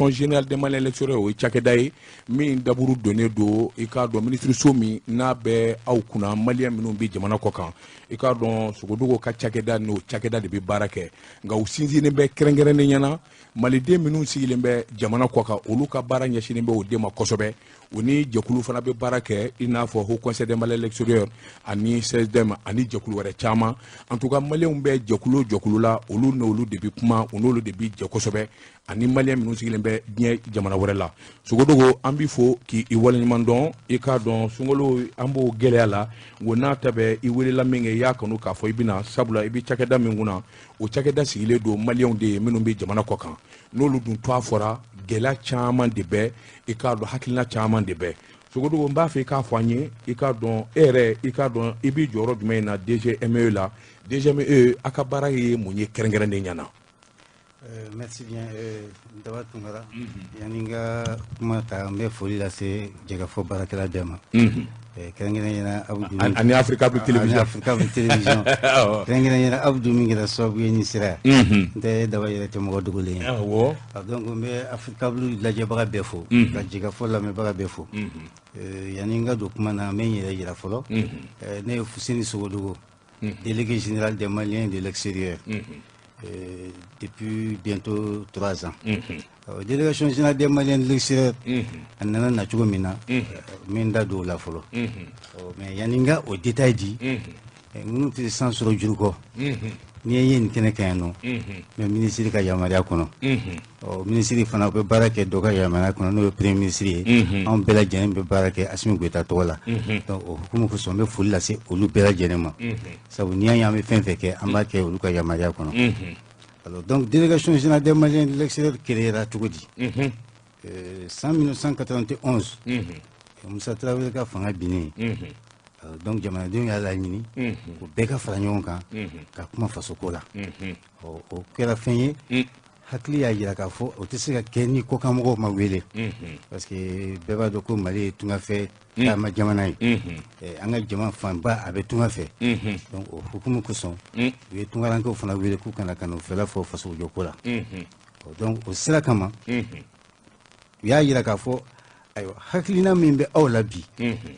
générale des Maliens de l'extérieur, o ye cakɛda ye min daburu donnen don, i k'a dɔn minisiriso min n'a bɛ aw kunna maliyɛn minnu bɛ jamana kɔ kan. I k'a dɔn Sogodogo ka cakɛda n'o cakɛda de bɛ baara kɛ, nka u sinsinnen bɛ kɛrɛnkɛrɛnnenya na maliden minnu sigilen bɛ jamana kɔ kan, olu ka baara ɲɛsinnen bɛ o de ma kosɛbɛ. U ni jɛkulu fana bɛ baara kɛ, i n'a fɔ Haut Conseil des Maliens de l'extérieur ani CSDM ani jɛkulu wɛrɛ caman. En tout cas maliyɛnw bɛ jɛkulu o jɛkulu la, olu n'olu de bɛ kuma, u n'olu de bɛ jɛ kosɛbɛ, ani maliyɛn minnu sigilen bɛ diɲɛ jamana wɛrɛ la. Sogodogo, an b'i fo k'i waleɲuman dɔn. I k'a dɔn sunkalo an b'o gɛlɛya la, nko n'a ta bɛɛ i welela min kɛ, i y'a kanu k'a fɔ i bɛna, sabula i bɛ cakɛda min kunna, o cakɛda sigilen don maliyɛnw de ye minnu bɛ jamana kɔ kan. N'olu dun tɔgɔ fɔra, gɛlɛya caman de bɛ, i k'a dɔn hakilina caman de bɛ. Sogodogo, n b'a fɛ i k'a fɔ an ye, i k'a dɔn e yɛrɛ, i k'a dɔn i b'i jɔyɔrɔ jumɛn na DGME la? DGME a ka baara ye mun ye kɛrɛnkɛrɛnnen ɲɛna? Merci bien, Daba Tunkara. Yanni n ka kuma ta, n bɛ foli lase Jɛkafɔ baarakɛla bɛɛ ma, kɛrɛnkɛrɛnnenya la Abudu. Ani Africa Télévision. Ani Africa Télévision, kɛrɛnkɛrɛnnenya la Abudu min kɛra sababu ye ni sera yan. N tɛ Daba yɛrɛ tɛ mɔgɔ dogolen ye. Donc n bɛ Africa lajɛbaga bɛɛ fo, ka Jɛkafɔ lamɛnbaga bɛɛ fo. Yanni n ka don kuma na, n bɛ n yɛrɛ yira fɔlɔ. Ne ye Fuseni Sogodogo, délégué général des Maliens de l'extérieur depuis bientôt 3 ans. Délégation générale des Maliens de l'extérieur, a nana na cogo min na, n bɛ n da don o la fɔlɔ. Mais yanni n ka o détail di, minnu tɛ san sɔrɔ juru kɔ, n'i ye nin kɛnɛ kan yan nɔ, n bɛ minisiri ka yamaruya kɔnɔ. Ɔ, minisiri fana, u bɛ baara kɛ dɔ ka yamaruya kɔnɔ, n'o ye premier ministre ye. Anw bɛɛ lajɛlen bɛ baara kɛ Asimi Goyita tɔgɔ la. Donc o hukumu kosɔn, n bɛ foli lase olu bɛɛ lajɛlen ma, sabu n'i y'a ye an bɛ fɛn fɛn kɛ, an b'a kɛ olu ka yamaruya kɔnɔ. Alors donc, délégation générale des Maliens de l'extérieur créera cogo di? San 1991, Musa Tarawele ka fanga binnen, donc jamanadenw y'a laɲini o bɛɛ ka fara ɲɔgɔn kan ka kuma fasoko la. Ɔ, o kɛra fɛn ye, hakili y'a jira k'a fɔ o tɛ se ka kɛ ni kɔkanmɔgɔw ma wele, parce que bɛɛ b'a dɔn ko Mali ye tungafɛ taama jamana ye. An ka jama fanba a bɛ tunga fɛ. Donc o hukumu kosɔn, u ye tungarankew fana wele k'u kana ka n'u fɛla fɔ fasojɔko la. Donc o sira kama, u y'a jira k'a fɔ ayiwa, hakilina min bɛ aw la bi,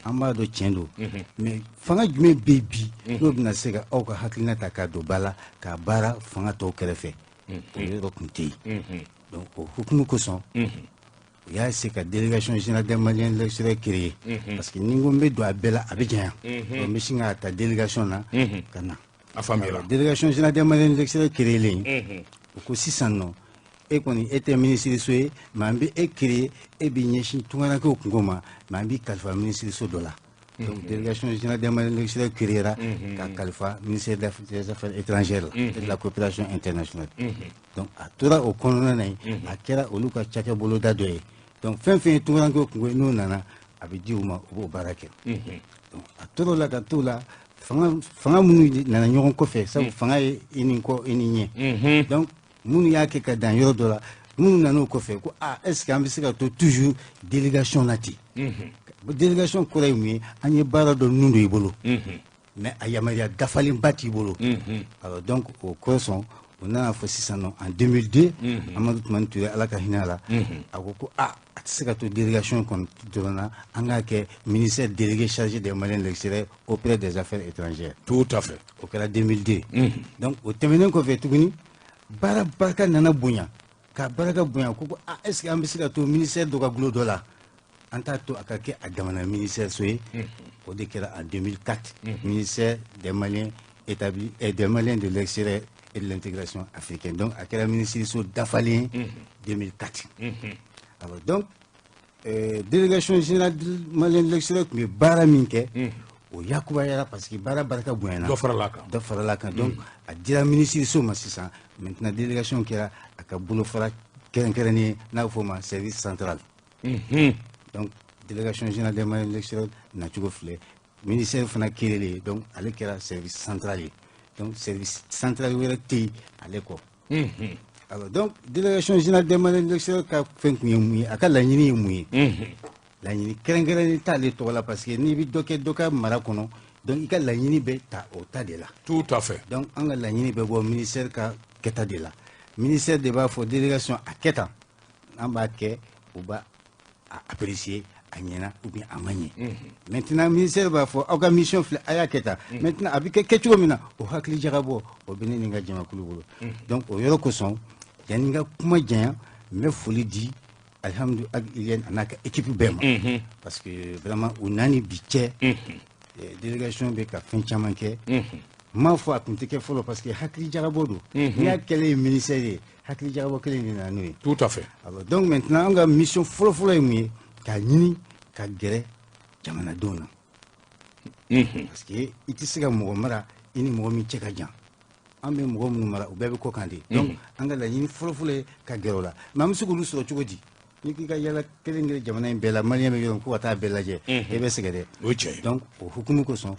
an b'a dɔn tiɲɛ don, mais fanga jumɛn bɛ yen bi n'o bɛna se ka aw ka hakilina ta k'a don ba la k'a baara fanga tɔw kɛrɛfɛ? O yɔrɔ tun tɛ yen. Donc o hukumu kosɔn, u y'a se ka délégation générale des Maliens de l'extérieur créer, parce que ni n ko n bɛ don a bɛɛ la, a bɛ janya. Donc n bɛ sin k'a ta délégation na ka na. A faamuyara. Délégation générale des Maliens de l'extérieur créelen, o ko sisan nɔ, e kɔni e tɛ minisiriso ye, mais an bɛ e créer, e b'i ɲɛsin tungarankew kungo ma, mais an b'i kalifa minisiriso dɔ la. Donc délégation générale des Maliens de l'extérieur créera ka kalifa ministère des Affaires étrangères la et de la coopération internationale. Donc a tora o kɔnɔna na yen, a kɛra olu ka cakɛ boloda dɔ ye. Donc fɛn fɛn ye tungarankew kungo ye, n'o nana, a bɛ di u ma, u b'o baara kɛ. Donc a tora o la ka t'o la, fanga minnu nana ɲɔgɔn kɔfɛ, sabu fanga ye i ni kɔ i ni ɲɛ. Donc minnu y'a kɛ ka dan yɔrɔ dɔ la, minnu nana o kɔfɛ ko ah, est ce que an bɛ se ka to toujours délégation na ten? Délégation kɔrɔ ye mun ye? An ye baara dɔ nun don i bolo, mais a yamaruya dafalenba t'i bolo. Alors donc o kosɔn, u nana fɔ sisan nɔ, en 2002, Amadu Tumani Ture, Ala ka hinɛ a la, a ko ko ah, a tɛ se ka to délégation kɔnɔ dɔrɔn na, an k'a kɛ ministère délégué chargé des Maliens de l'extérieur auprès des Affaires étrangères. Tout à fait. O kɛra 2002. Donc o tɛmɛnen kɔfɛ tuguni, baara barika nana bonya ka barika bonya, ko ah, est ce que an bɛ se ka to ministère dɔ ka gulo dɔ la? An t'a to a ka kɛ a jamana ministère so ye. O de kɛra en 2004, ministère des Maliens établi et des Maliens de l'extérieur et de l'intégration africaine. Donc a kɛra ministère so dafalen 2004. Alors donc délégation générale Maliens de l'extérieur tun bɛ baara min kɛ, o yakubayara, parce que baara barika bonyana. Dɔ farala a kan. Dɔ farala a kan. Donc a dira ministre so ma sisan. Maintenant délégation kɛra a ka bolofara kɛrɛnkɛrɛnnen ye, n'a bɛ fɔ o ma service central. Donc délégation générale des Maliens de l'extérieur nacogo filɛ, ministère fana créé, donc ale kɛra service central ye. Donc service central wɛrɛ tɛ yen ale kɔ. Alors donc délégation générale des Maliens de l'extérieur ka fɛn kun ye mun ye? A ka laɲini ye mun ye? Laɲini kɛrɛnkɛrɛnnen t'ale tɔgɔ la, parce que n'i bɛ dɔ kɛ dɔ ka mara kɔnɔ, donc i ka laɲini bɛ ta o ta de la. Tout à fait. Donc an ka laɲini bɛ bɔ ministère ka kɛta de la. Ministère de b'a fɔ délégation a kɛ tan, an b'a kɛ, u b'a a apprécier, a ɲɛna ou bien a ma ɲɛ. Maintenant ministère b'a fɔ aw ka mission filɛ, a y'a kɛ tan. Maintenant a bɛ kɛ kɛcogo min na, o hakili jagabɔ o bɛ ne ni n ka jamakulu bolo. Donc o yɔrɔ kosɔn, yanni n ka kuma janya, n bɛ foli di Alihamudu Ag Iyane a n'a ka équipe bɛɛ ma, parce que vraiment u n'a ni bi cɛ, délégation bɛ ka fɛn caman kɛ. N m'a fɔ a tun tɛ kɛ fɔlɔ, parce que hakili jagabɔ don. N'i y'a kɛlen ye ministère ye, hakili jagabɔ kelen de nana n'o ye. Tout à fait. Alors donc maintenant, an ka mission fɔlɔ-fɔlɔ ye mun ye? K'a ɲini ka gɛrɛ jamanadenw na, parce que i tɛ se ka mɔgɔ mara i ni mɔgɔ min cɛ ka jan. An bɛ mɔgɔ minnu mara, u bɛɛ bɛ kɔ kan de. Donc an ka laɲini fɔlɔ-fɔlɔ ye ka gɛrɛ o la. Mais an bɛ se k'olu sɔrɔ cogo di? N'i k'i ka yala kelen kelen jamana in bɛɛ la, maliyɛn bɛ yɔrɔ min, ko ka taa bɛɛ lajɛ, e bɛ sɛgɛn dɛ. O ye tiɲɛ ye. Donc o hukumu kosɔn,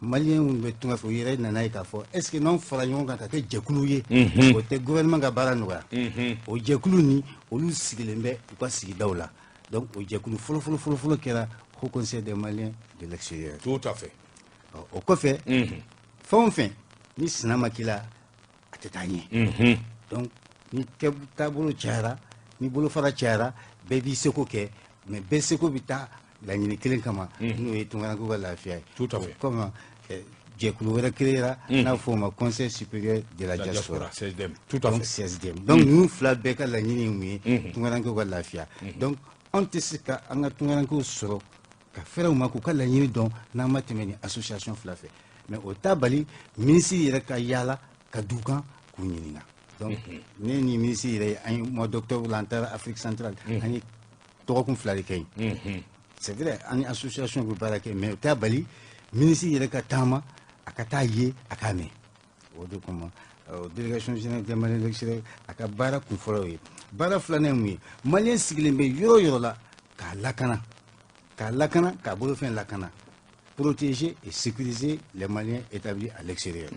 maliyɛn minnu bɛ tunga fɛ, u yɛrɛ nana ye k'a fɔ est ce que n'anw fara ɲɔgɔn kan ka kɛ jɛkulu ye, o tɛ gouvernement ka baara nɔgɔya? O jɛkulu ni olu sigilen bɛ u ka sigidaw la. Donc o jɛkulu fɔlɔ fɔlɔ fɔlɔ fɔlɔ kɛra Haut Conseil des Maliens de l'extérieur. Tout à fait. Ɔ, o kɔfɛ, fɛn o fɛn ni sina ma k'i la, a tɛ taa ɲɛ. Donc ni kɛ taabolo cayara, ni bolofara cayara, bɛɛ b'i seko kɛ, mais bɛɛ seko bɛ taa laɲini kelen kama, n'o ye tunkarankew ka lafiya ye. Tout à fait. O kama jɛkulu wɛrɛ créera n'a fɔ o ma Conseil supérieur de la La diaspora. diaspora, CSDM, tout à Donc fait. CSDM. Donc ninnu fila bɛɛ ka laɲini ye mun ye? Tunkarankew ka lafiya. Donc anw tɛ se ka an ka tunkarankew sɔrɔ ka fɛrɛ u ma k'u ka laɲini dɔn n'an ma tɛmɛ ni association fila fɛ. Mais o t'a bali minisiri yɛrɛ ka yaala ka du kan k'u ɲininka. Donc ne ni minisiri yɛrɛ ye, an ye mois d'octobre la, an taara Afrique centrale, an ye dɔgɔkun 2 de kɛ yen. C'est vrai, an ni association bɛ baara kɛ, mais o t'a bali minisiri yɛrɛ ka taama, a ka taa ye, a k'a mɛn. O de kama délégation générale des Maliens de l'extérieur, a ka baara kun fɔlɔ ye. Baara filanan ye mun ye? Maliyɛn sigilen bɛ yɔrɔ o yɔrɔ la, k'a lakana, k'a lakana, k'a bolofɛn lakana, protéger et sécuriser les Maliens établis à l'extérieur.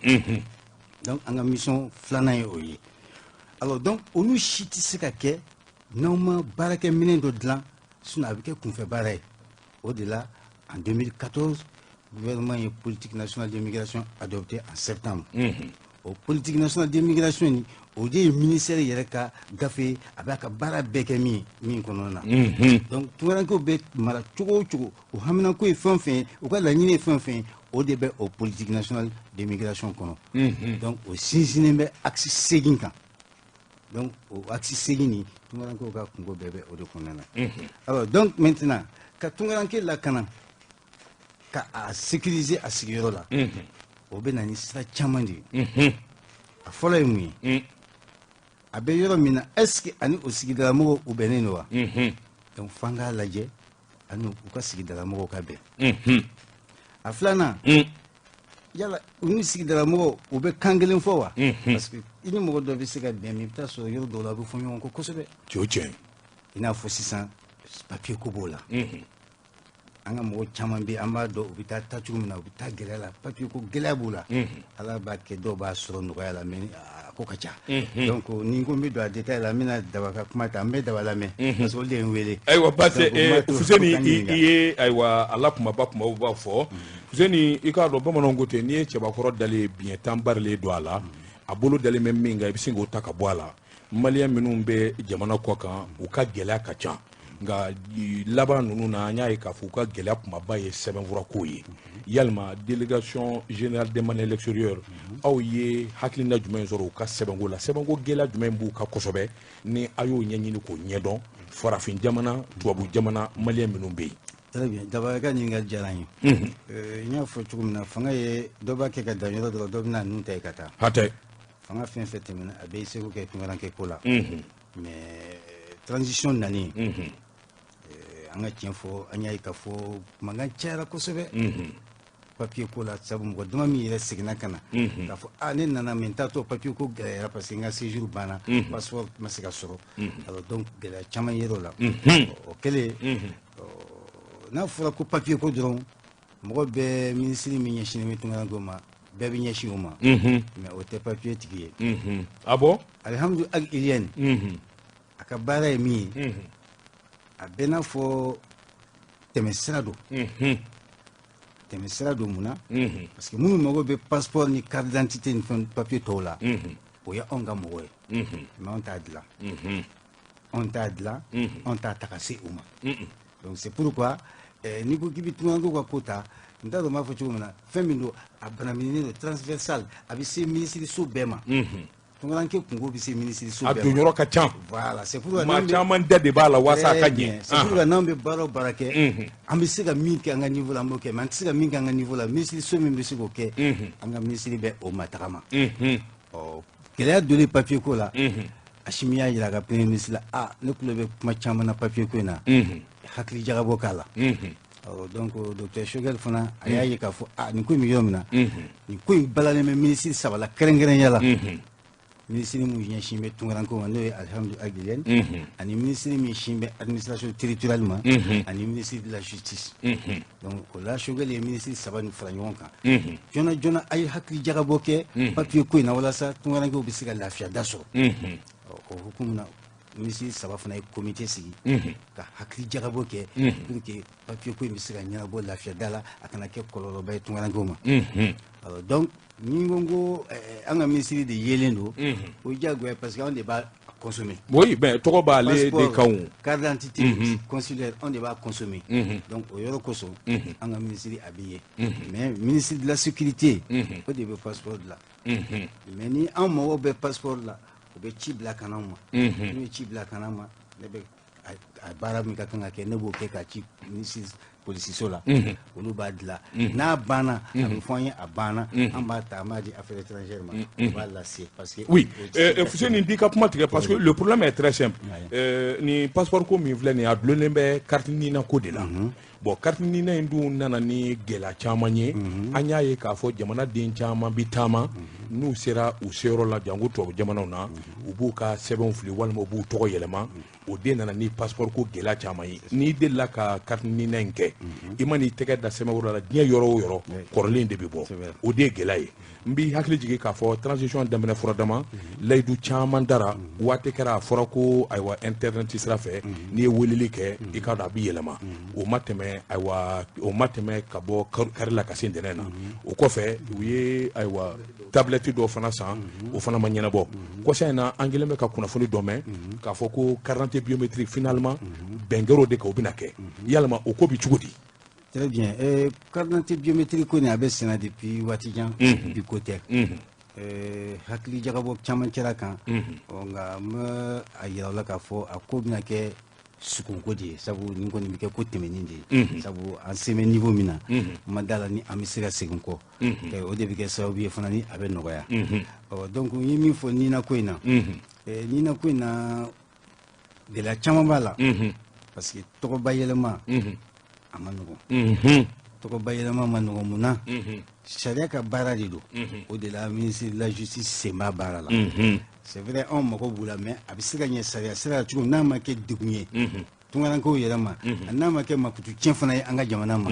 Donc an ka mission filanan ye o ye. Alors donc olu si tɛ se ka kɛ n'aw ma baarakɛminɛn dɔ dilan, sinon a bɛ kɛ kunfɛ baara ye. O de la, en 2014, gouvernement ye politique nationale d'immigration adoptée en septembre. O politique nationale d'immigration ni, o de ye ministère yɛrɛ ka gafe ye, a b'a ka baara bɛɛ kɛ min min kɔnɔna na. Donc tunkarankew bɛ mara cogo o cogo, o haminanko ye fɛn o fɛn ye, u ka laɲini ye fɛn o fɛn ye, o de bɛ o politique nationale d'immigration kɔnɔ. Donc o sinsinnen bɛ axe 8 kan. Donc o axe 8 nin, tunkarankew ka kungo bɛɛ bɛ o de kɔnɔna na. Alors donc maintenant, ka tunkaranke lakana, ka a sécuriser a sigiyɔrɔ la, o bɛ na ni sira caman de ye. A fɔlɔ ye mun ye? A bɛ yɔrɔ min na, est ce que ani o sigidalamɔgɔw u bɛnnen don wa? Donc f'an k'a lajɛ ani u ka sigidalamɔgɔw ka bɛn. A filanan, yala u ni sigidalamɔgɔw u bɛ kan kelen fɔ wa? Parce que i ni mɔgɔ dɔ bɛ se ka bɛn, mais i bɛ taa sɔrɔ yɔrɔ dɔw la, a bɛ fɔ ɲɔgɔn kɔ kosɛbɛ. Cɛ o tiɲɛ. I n'a fɔ sisan, papier ko b'o la. An ka mɔgɔ caman bɛ, an b'a dɔn u bɛ taa taa cogo min na, u bɛ taa gɛlɛya la, papier ko gɛlɛya b'u la. Ala b'a kɛ dɔw b'a sɔrɔ nɔgɔya la, mais a ko ka ca. Donc ni n ko n bɛ don a détail la, n bɛna Daba ka kuma ta, n bɛ Daba lamɛn parce que olu de ye n wele. Ayiwa, parce Donc, o m'a to Fuseni, ka i ɲininka. i ye, ayiwa, a la kumaba kumaw b'a fɔ. Fuseni, i k'a dɔn bamananw ko ten, n'i ye cɛbakɔrɔ dalen ye, biɲɛ tan barilen don a la, a bolo dalen bɛ min kan, i bɛ sin k'o ta ka bɔ a la. Maliyɛn minnu bɛ jamana kɔ kan, u ka gɛlɛya ka ca, nka laban ninnu na, an y'a ye k'a fɔ u ka gɛlɛya kumaba ye sɛbɛnfurako ye. Yalima délégation générale des Maliens de l'extérieur, aw ye hakilina jumɛn sɔrɔ u ka sɛbɛnko la? Sɛbɛnko gɛlɛya jumɛn b'u ka kosɛbɛ, ni a y'o ɲɛɲini k'o ɲɛdɔn, farafin jamana, tubabu jamana, maliyɛn minnu bɛ yen? Très bien, Daba ka ɲininkali diyara n ye. N y'a fɔ cogo min na, fanga ye dɔ b'a kɛ ka dan yɔrɔ dɔ la, dɔ bɛna nun ta ye ka taa. Hatɛ. Fanga fɛn fɛn tɛmɛna, a bɛɛ y'i seko kɛ tunkaranke ko la. Mais transition nalen, an ka tiɲɛ fɔ, an y'a ye k'a fɔ mankan cayara kosɛbɛ papier ko la, sabu mɔgɔ dama min yɛrɛ seginna ka na k'a fɔ a ne nana, mais n taatɔ papier ko gɛlɛyara parce que n ka séjour banna, passeport ma se ka sɔrɔ. Alors donc gɛlɛya caman yer'o la. O kɛlen, n'a fɔra ko papier ko dɔrɔn, mɔgɔ bɛɛ, minisiri min ɲɛsinnen bɛ tunkarankew ma, bɛɛ bɛ ɲɛsin o ma, mais o tɛ papier tigi ye. Ah bon? Alihamudu Ag Iyane, a ka baara ye min ye, a bɛ n'a fɔ tɛmɛsira don. Tɛmɛsira don mun na? Parce que minnu mago bɛ passeport ni carte d'identité ni fɛn papier tɔw la, o ye anw ka mɔgɔ ye, mais anw t'a dilan, anw t'a dilan, anw t'a ta ka se u ma. Donc c'est pourquoi n'i ko k'i bɛ tunkarankew ka ko ta, n t'a dɔn n b'a fɔ cogo min na, fɛn min don, a banamininen don, transversal, a bɛ se minisiriso bɛɛ ma. Tunkaranke kungo bɛ se minisiriso A bɛɛ ma. Donyɔrɔ ka ca. Voilà, c'est pourquoi maa n'an bɛ caman da de b'a la walasa a ka Très bien. ɲɛ. C'est pourquoi n'an bɛ baara o baara kɛ, an bɛ se ka min kɛ an ka niveau la, an b'o kɛ, mais an tɛ se ka min kɛ an ka niveau la, minisiriso min bɛ se k'o kɛ, an ka minisiri bɛ o matagama. Ɔ, gɛlɛya donnen papier ko la, Asimi y'a jira a ka premier ministre la: a ne tulo bɛ kuma caman na papier ko in na, hakili jagabɔ k'a la. Ɔ, donc docteur Choguel fana, a y'a ye k'a fɔ a nin ko in bɛ yɔrɔ min na, nin ko in balalen bɛ minisiri saba la kɛrɛnkɛrɛnya la. Minisiri min ɲɛsin bɛ tunkarankew ma, n'o ye Alihamdu Ag Ilyène, ani minisiri min sin bɛ administration territoriale ma, ani ministre de la justice. Donc o la, Choguel ye minisiri saba nin fara ɲɔgɔn kan joona joona, a ye hakili jagabɔ kɛ papier ko in na walasa tunkarankew bɛ se ka lafiya da sɔrɔ. O hukumu na, minisiri saba fana ye comité sigi ka hakili jagabɔ kɛ pour que papier ko in bɛ se ka ɲɛnabɔ lafiya da la, a kana kɛ kɔlɔlɔba ye tunkarankew ma. Alors donc, ni ko an ka minisiri de yelen don, o ye diyagoya, parce que anw de b'a consommer. Oui, mais tɔgɔ b'ale de kan o. Carte d'identité consulaire, anw de b'a consommer. Donc o yɔrɔ kosɔn, an ka minisiri a bɛ ye. Mais ministre de la sécurité, o de bɛ passeport dilan. Mais ni an mago bɛ passeport la, u bɛ ci bila ka na anw ma. N'u ye ci bila ka na an ma, ne bɛ a baara min ka kan ka kɛ, ne b'o kɛ ka ci ministre polisiso la, olu b'a dilan. N'a banna, a bɛ fɔ an ye a banna, an b'a ta, an b'a di affaires étrangères ma, u b'a lase parce que Oui, Fuseni, n b'i ka kuma tigɛ parce que le problème est très simple. Ni passeport ko min filɛ nin ye, a dulonnen bɛ carte NINA ko de la. Bon, carte NINA in dun nana ni gɛlɛya caman ye. An y'a ye k'a fɔ jamanaden caman bi taama, n'u sera u seyɔrɔ la, janko tubabu jamanaw na, u b'u ka sɛbɛnw fili walima u b'u tɔgɔ yɛlɛma. O den nana ni passeport ko gɛlɛya caman ye. N'i delila ka carte NINA in kɛ, i man'i tɛgɛ da sɛbɛn wɛrɛ la diɲɛ yɔrɔ o yɔrɔ, kɔrɔlen de bɛ bɔ. O de ye gɛlɛya ye. N b'i hakili jigin k'a fɔ transition daminɛ fura dama, layidu caman dara. Waati kɛra, a fɔra ko ayiwa, internet sira fɛ, n'i ye weleli kɛ, i k'a dɔn a bɛ yɛlɛma. O ma tɛmɛ, ayiwa, o ma tɛmɛ ka bɔ kari la ka se ntɛnɛn na. O kɔfɛ, u ye ayiwa tablette dɔw fana san, o fana ma ɲɛnabɔ. Kɔsa in na, an kɛlen bɛ ka kunnafoni dɔ mɛn k'a fɔ ko carte d'identité biométrique, finalement bɛn kɛra o de kan, o bɛna kɛ. Yalima o ko bi cogo di? Très bien. Carte d'identité biométrique ko nin, a bɛ senna depuis waati jan, bi ko tɛ. Hakili jagabɔ caman kɛra kan. Ɔ, nka n bɛ a yira aw la k'a fɔ a ko bɛna kɛ sukunko de ye, sabu nin kɔni bɛ kɛ ko tɛmɛnen de ye, sabu an sen bɛ niveau min na, n ma da la ni an bɛ se ka segin kɔ. O de bɛ kɛ sababu ye fana ni a bɛ nɔgɔya. Ɔ, donc n ye min fɔ NINA ko in na, NINA ko in na, gɛlɛya caman b'a la, parce que tɔgɔ bayɛlɛma a ma nɔgɔn. Tɔgɔ bayɛlɛma ma nɔgɔn mun na? Sariya ka baara de don. O de la, ministre de la justice sen b'a baara la. C'est vrai, anw mago b'u la, mais a bɛ se ka ɲɛ sariya sira la cogo min, n'a ma kɛ degun ye tunkarankew yɛrɛ ma, a n'a ma kɛ makutu tiɲɛ fana ye an ka jamana ma.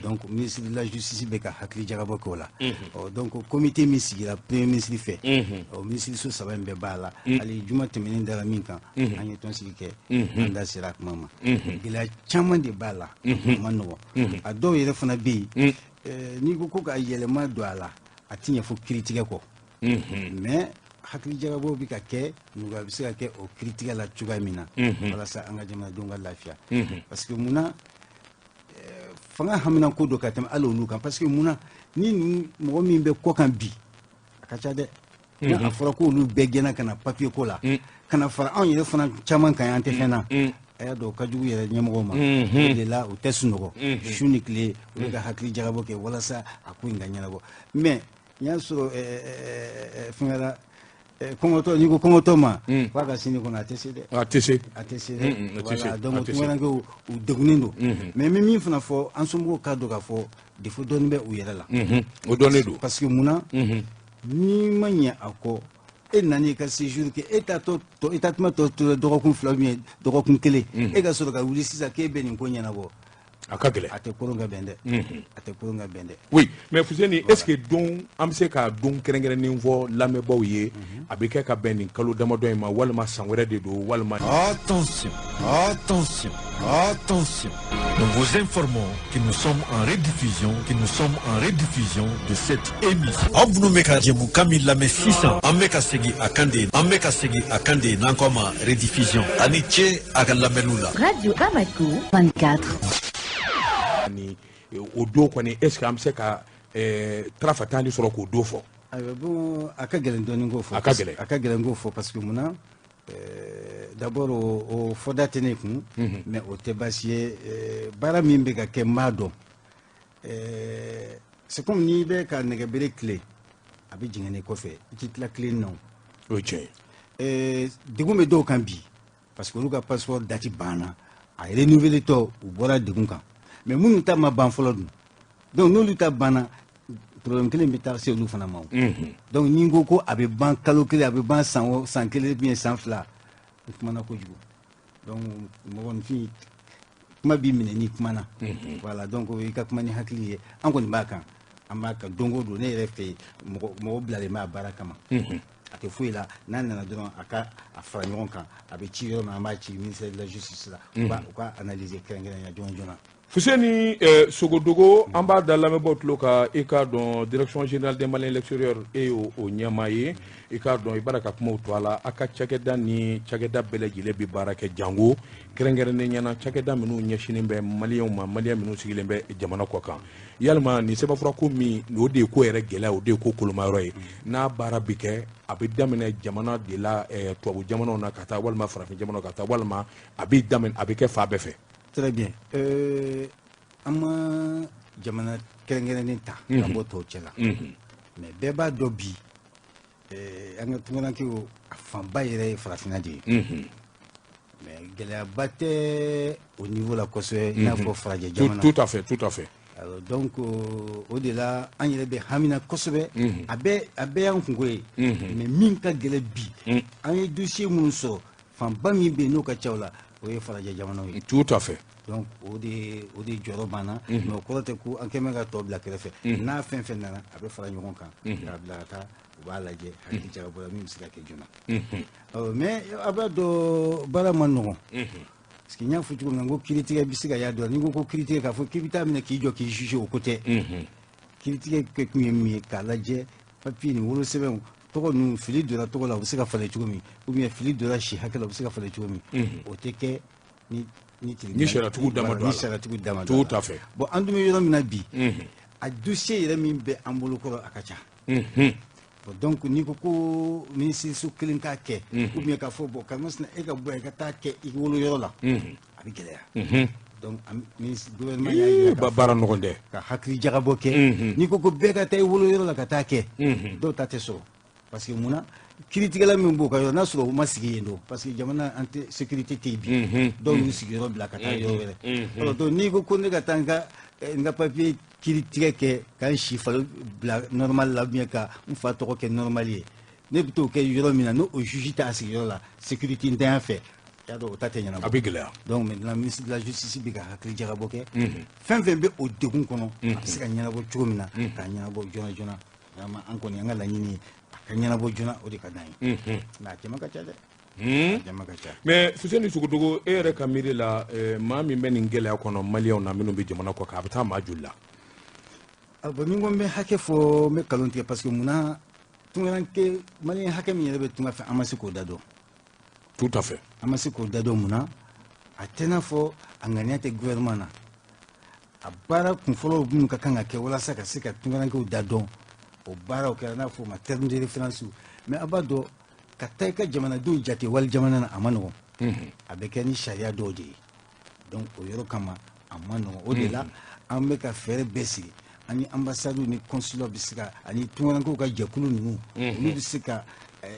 Donc ministre de la justice bɛ ka hakili jagabɔ kɛ o la. Ɔ, donc comité min sigira premier ministre fɛ, ɔ, ministre so saba in bɛɛ b'a la. Hali juma tɛmɛnen dara min kan, an ye tɔnsigi kɛ, an da sera a kuma ma. Gɛlɛya caman de b'a la, a ma nɔgɔn. A dɔw yɛrɛ fana bɛ yen, n'i ko ka yɛlɛma don a la, a ti ɲɛ fo kiiritigɛ kɔ. Mais hakili jagabɔ bɛ ka kɛ, nɔgɔya bɛ se ka kɛ o kiiritigɛ la cogoya min na, walasa an ka jamanadenw ka lafiya. Parce que munna, fanga hamina ko dɔ ka tɛmɛ hali olu kan, parce que munna, ni ninnu mɔgɔ min bɛ kɔ kan bi, a ka ca dɛ. Ni a fɔra k'olu bɛɛ gɛnna ka na papier ko la, ka na fara anw yɛrɛ fana caman kan yan, an tɛ fɛn na. A y'a dɔn o ka jugu yɛrɛ ɲɛmɔgɔw ma. O de la, u tɛ sunɔgɔ su ni tile, u bɛ ka hakili jagabɔ kɛ walasa a ko in ka ɲɛnabɔ. Mais n y'a sɔrɔ fɛnkɛ la, kɔngɔtɔ, n'i ko kɔngɔtɔ ma k'a ka sini kɔnɔ, a tɛ se dɛ. A tɛ se. A tɛ se dɛ. A tɛ se. Voilà, donc a tɛ se. Tunkarankew, u degunnen don. Mais n bɛ min fana fɔ, an somɔgɔw k'a dɔn k'a fɔ défaut dɔɔni bɛ u yɛrɛ la. O dɔnnen don. Parce que munna, n'i ma ɲɛ a kɔ, e nana i ka séjour kɛ, e t'a tɔ tɔ, e t'a tuma tɔ tora dɔgɔkun 2 ou bien dɔgɔkun 1, e ka sɔrɔ ka wuli sisan k'e bɛ nin ko ɲɛnabɔ. A ka gɛlɛn. A tɛ koron ka bɛn dɛ, a tɛ koron ka bɛn dɛ. Oui, mais Fuseni, est ce que don an bɛ se ka don kɛrɛnkɛrɛnnen fɔ lamɛnbaaw ye, a bɛ kɛ ka bɛn nin kalo damadɔ in ma, walima san wɛrɛ de don, walima? Attention, attention, attention. Nous vous informons que nous sommes en rediffusion, que nous sommes en rediffusion de cette émission. Aw minnu bɛ ka jɛmukan min lamɛn sisan, an bɛ ka segin a kan de, an bɛ ka segin a kan de, n'an ko a ma rediffusion. Ani ce a ka lamɛnniw la. Radio Bamako 24. Ni o don kɔni, est ce que an bɛ se ka tarafatan de sɔrɔ k'o don fɔ? Ayiwa, bon, a ka gɛlɛn dɔɔni k'o fɔ. A ka gɛlɛn. A ka gɛlɛn k'o fɔ, parce que munna, d'abord o fɔda tɛ ne kun, mais o tɛ baasi ye. Baara min bɛ ka kɛ, n b'a dɔn. C'est comme n'i bɛ ka nɛgɛbere tile, a bɛ jigin ne kɔfɛ, i t'i tila tilen na o. O ye tiɲɛ ye. Degun bɛ dɔw kan bi, parce que olu ka passeport date banna, a renouvelé tɔ, u bɔra degun kan. Mais minnu ta ma ban fɔlɔ dun, donc n'olu ta banna, Problème kelen bɛ taa se olu fana ma o. Donc ni n ko ko a bɛ ban kalo kelen, a bɛ ban san o san kelen ou bien san 2, n kumana kojugu. Donc mɔgɔninfin, kuma b'i minɛ n'i kumana. Voilà, donc i ka kuma ni hakili ye. An kɔni b'a kan, an b'a kan don o don. Ne yɛrɛ fɛ yen, mɔgɔ mɔgɔ bilalen b'a baara kama, a tɛ foyi la. N'a nana dɔrɔn, a ka a fara ɲɔgɔn kan, a bɛ ci yɔrɔ min, an b'a ci ministère de la Justice la, u ka analyser kɛrɛnkɛrɛnya joona joona. Fuseni Sogodogo, an b'a da lamɛnbaaw tulo kan. I k'a dɔn, Direction générale des Maliens l'extérieur, e y'o o ɲɛmaa ye. I k'a dɔn, i b'a ka kumaw to a la, a ka cakɛda ni cakɛda bɛɛ lajɛlen bɛ baara kɛ, jango kɛrɛnkɛrɛnnen ɲɛna cakɛda minnu ɲɛsinnen bɛ maliyɛnw ma, maliyɛn minnu sigilen bɛ jamana kɔ kan. Yalima nin sɛbɛnfurako min, o de ye ko yɛrɛ gɛlɛya, o de ye ko kolomayɔrɔ ye, n'a baara bɛ kɛ, a bɛ daminɛ jamana de la, tubabu jamanaw na ka taa, walima farafin jamanaw ka taa, walima a bɛ daminɛ, a bɛ kɛ fan bɛɛ fɛ? Très bien. An ma jamana kɛrɛnkɛrɛnnen ta ka bɔ tɔw cɛ la, mais bɛɛ b'a dɔn bi, an ka tunkarankew, a fanba yɛrɛ ye farafinna de ye. Mais gɛlɛyaba tɛ o niveau la kosɛbɛ i n'a fɔ farajɛ jamana. Tout à fait, tout à fait. Alors donc o de la, an yɛrɛ bɛ hamina kosɛbɛ. A bɛɛ y'an kungo ye, mais min ka gɛlɛn bi, an ye dossier minnu sɔrɔ, fanba min bɛ yen n'o ka ca o la, o ye farajɛ jamanaw ye. Tout à fait. Donc o de jɔyɔrɔ b'an na, mais o kɔrɔ tɛ ko an kɛn bɛ ka tɔ bila kɛrɛfɛ. N'a fɛn fɛn nana, a bɛ fara ɲɔgɔn kan k'a bila ka taa, u b'a lajɛ, hakili jagabɔ la, min bɛ se ka kɛ joona. Mais a b'a dɔn, baara ma nɔgɔn, parce que n y'a fɔ cogo min na, n ko kiiritigɛ bɛ se ka y'a dɔn. N'i ko ko kiiritigɛ, k'a fɔ k'i bɛ taa minɛ k'i jɔ k'i juger, o ko tɛ. Kiiritigɛ kɛ kun ye min ye, k'a lajɛ papier ni wolosɛbɛnw, tɔgɔ ninnu, fili donna tɔgɔ la, o bɛ se ka falen cogo min, ou bien fili donna si hakɛ la, o bɛ se ka falen cogo min. O tɛ kɛ ni Ni sariyatigiw da ma don a la. Ni sariyatigiw da ma don a la. Tout à fait. Bon, an dun bɛ yɔrɔ min na bi, a dossier yɛrɛ min bɛ an bolo kɔrɔ, a ka ca. Bon, donc n'i ko ko minisiriso kelen k'a kɛ, ou bien k'a fɔ bon, karimasina, e ka bɔ yan i ka taa kɛ i wolo yɔrɔ la, a bɛ gɛlɛya. Donc ministre, gouvernement y'a yira k'a fɔ Baara nɔgɔn dɛ. ka hakili jagabɔ kɛ. N'i ko ko bɛɛ ka taa i wolo yɔrɔ la ka taa kɛ, dɔw ta tɛ sɔrɔ, parce que munna, kiiritigɛla min b'o ka yɔrɔ n'a sɔrɔ u ma sigi yen don, parce que jamana an tɛ sécurité tɛ yen bi, dɔw y'u sigiyɔrɔ bila ka taa yɔrɔ wɛrɛ. Alors donc n'i ko ko ne ka taa n ka papier kiiritigɛ kɛ, ka n si falen bila normal la, ou bien ka n fa tɔgɔ kɛ normal ye, ne bɛ t'o kɛ yɔrɔ min na, n'o o juge t'a sigiyɔrɔ la, sécurité ntanya fɛ, y'a dɔn o ta tɛ ɲɛnabɔ. A bɛ gɛlɛya. Donc maintenant, ministre de la Justice bɛ ka hakili jagabɔ kɛ, fɛn fɛn bɛ o degun kɔnɔ, a bɛ se ka ɲɛnabɔ cogo min na, k'a ɲɛnabɔ joona joona. Vraiment, an kɔni, an ka laɲini ye a ka ɲɛnabɔ joona, o de ka d'an ye. Mais a jama ka ca dɛ, a jama ka ca. Mais Fuseni Sogodogo, e yɛrɛ ka miiri la, maa min bɛ nin gɛlɛya kɔnɔ, maliyɛnw na minnu bɛ jamana kɔ kan, a bɛ taa maa joli la? Ah, bon, ni n ko n bɛ hakɛ fɔ, n bɛ nkalon tigɛ, parce que munna, tunkaranke maliyɛn hakɛ min yɛrɛ bɛ tunga fɛ, an ma se k'o da dɔn. Tout à fait. An ma se k'o da dɔn. Munna, a tɛ n'a fɔ a ŋaniya tɛ gouvernement na. A baara kunfɔlɔw minnu ka kan ka kɛ walasa ka se ka tunkarankew da dɔn, o baaraw kɛra, n'a fɔ o ma terme de référence. Mais a b'a dɔn, ka taa i ka jamanadenw jate wali jamana na, a ma nɔgɔn. A bɛ kɛ ni sariya dɔw de ye. Donc o yɔrɔ kama, a ma nɔgɔn. O de la, an bɛ ka fɛɛrɛ bɛɛ sigi ani ambassade ni consulat bɛ se ka, ani tunkarankew ka jɛkulu ninnu, olu bɛ se ka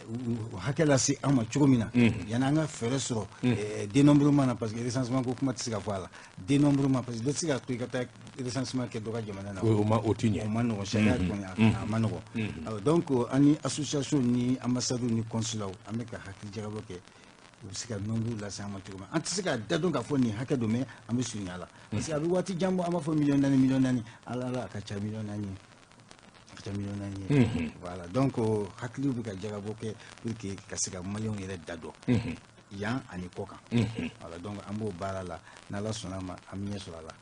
u hakɛ lase an ma cogo min na, yanni an ka fɛɛrɛ sɔrɔ dénombrement na, parce que recensement ko kuma tɛ se ka fɔ a la, dénombrement, parce que dɔ tɛ se ka to i ka taa recensement kɛ dɔ ka jamana na. O ma, o ti ɲɛ. O ma nɔgɔn, sariya kɔni, a ma nɔgɔn. Alors donc an ni association ni ambassade ni consulat, an bɛ ka hakili jagabɔ kɛ, u bɛ se ka nombre lase an ma cogo min. An tɛ se ka da dɔn k'a fɔ nin hakɛ don, mais an bɛ surunya a la, parce que a bɛ waati jan bɔ. An b'a fɔ miliyɔn 4, miliyɔn 4, ala ala, a ka ca miliyɔn 4 ye, a ka ca miliyɔn 4 ye. Voilà, donc hakiliw bɛ ka jagabɔ kɛ pour que ka se ka maliyɛnw yɛrɛ da dɔn yan ani kɔ kan. Voilà, donc an b'o baara la, n'Ala sɔnna a ma, an bɛ ɲɛ sɔrɔ a la.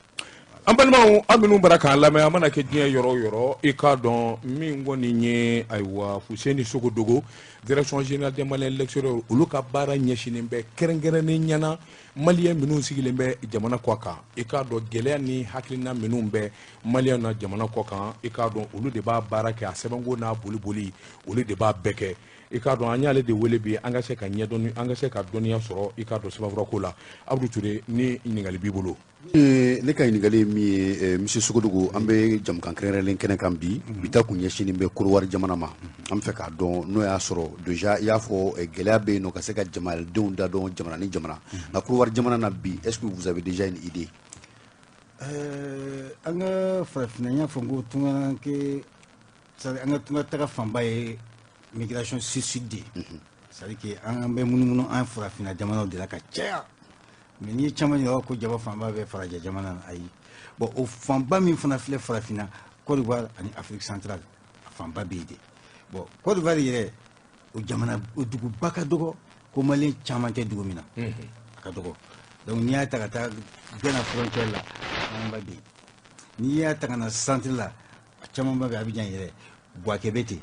An balimaw, an minnu bara k'an lamɛn, a mana kɛ diɲɛ yɔrɔ o yɔrɔ, i k'a dɔn min kɔni ye, ayiwa, Fuseni Sogodogo, Direction générale des Maliens de l'extérieur, olu ka baara ɲɛsinnen bɛ kɛrɛnkɛrɛnnen ɲɛna maliyɛn minnu sigilen bɛ jamana kɔ kan. I k'a dɔn, gɛlɛya ni hakilina minnu bɛ maliyɛn na jamana kɔ kan, i k'a dɔn, olu de b'a baara kɛ, a sɛbɛnko n'a boliboli, olu de b'a bɛɛ kɛ. I k'a dɔn, an y'ale de wele bi, an ka se ka ɲɛdɔn, an ka se ka dɔnniya sɔrɔ, i k'a dɔn, sɛbɛnfurako la. Abudu Ture, ni ɲininkali b'i bolo. Ne ka ɲininkali ye min ye, monsieur Sogodogo, an bɛ jamukan kɛrɛnkɛrɛnlen kɛnɛ kan bi. Bi ta kun ɲɛsinnen bɛ Korowari jamana ma. An bɛ fɛ k'a dɔn, n'o y'a sɔrɔ déjà i y'a fɔ gɛlɛya bɛ yen nɔ ka se ka jamanadenw da dɔn jamana ni jamana, nka Korowari jamana na bi, est-ce que vous avez déjà une idée? An ka farafinna, n y'a fɔ n ko tunkaranke An ka tunga taga fanba ye migration sud-sud de ye. C'est à dire que an bɛ munumunu an farafinna jamanaw de la ka caya. Mais n'i ye caman ɲininka ko jaba fanba bɛ farajɛ jamana na, ayi. Bon, o fanba min fana filɛ farafinna, Côte d'Ivoire ani Afrique centrale, a fanba bɛ yen de. Bon, Côte d'Ivoire yɛrɛ, o jamana, o duguba ka dɔgɔ ko malien caman tɛ dugu min na, a ka dɔgɔ. Donc n'i y'a ta ka taa Ghana frontière la, a camanba bɛ yen. N'i y'a ta ka na centre la, a camanba bɛ yen. Abidjan yɛrɛ, Buwakɛ bɛ ten,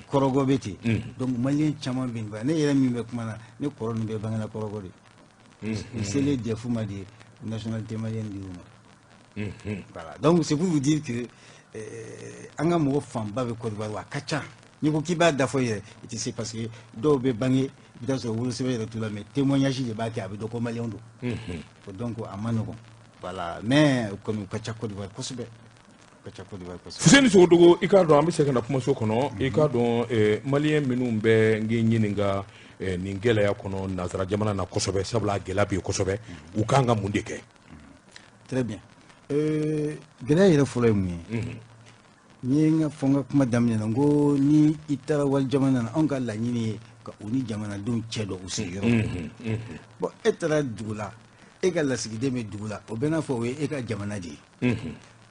Kɔrɔgɔ bɛ ten. Donc malien caman bɛ yen. Ne yɛrɛ min bɛ kuma na, ne kɔrɔ ninnu bɛɛ bangena Kɔrɔgɔ de. U selen DEF ma de, nationalité malienne dir'u ma. Voilà, donc c'est pour vous dire que an ka mɔgɔ fanba bɛ Côte d'Ivoire, wa a ka ca. N'i ko k'i b'a da fɔ yɛrɛ, i tɛ se, parce que dɔw bɛ bange, i bɛ taa sɔrɔ wolosɛbɛn yɛrɛ t'u la, mais témoignage de b'a kɛ a bɛ dɔn ko malien don. Donc a ma nɔgɔn, voilà. Mais kɔni, u ka ca Côte d'Ivoire kosɛbɛ, u ka ca Côte d'Ivoire kosɛbɛ. Fuseni Sogodogo, i k'a dɔn an bɛ se ka na kumaso kɔnɔ. I k'a dɔn, malien minnu bɛ n k'i ɲininka nin gɛlɛya kɔnɔ nansara jamana na kosɛbɛ, sabula a gɛlɛya bɛ yen kosɛbɛ, u kan ka mun de kɛ? Très bien. Gɛlɛya yɛrɛ fɔlɔ ye mun ye? N ye n ka fɔ n ka kuma daminɛ na, n ko ni i taara wali jamana na, anw ka laɲini ye ka u ni jamanadenw cɛ dɔn u sigiyɔrɔ. Bon, e taara dugu la, e ka lasigiden bɛ dugu la, o bɛ n'a fɔ o ye e ka jamana de ye.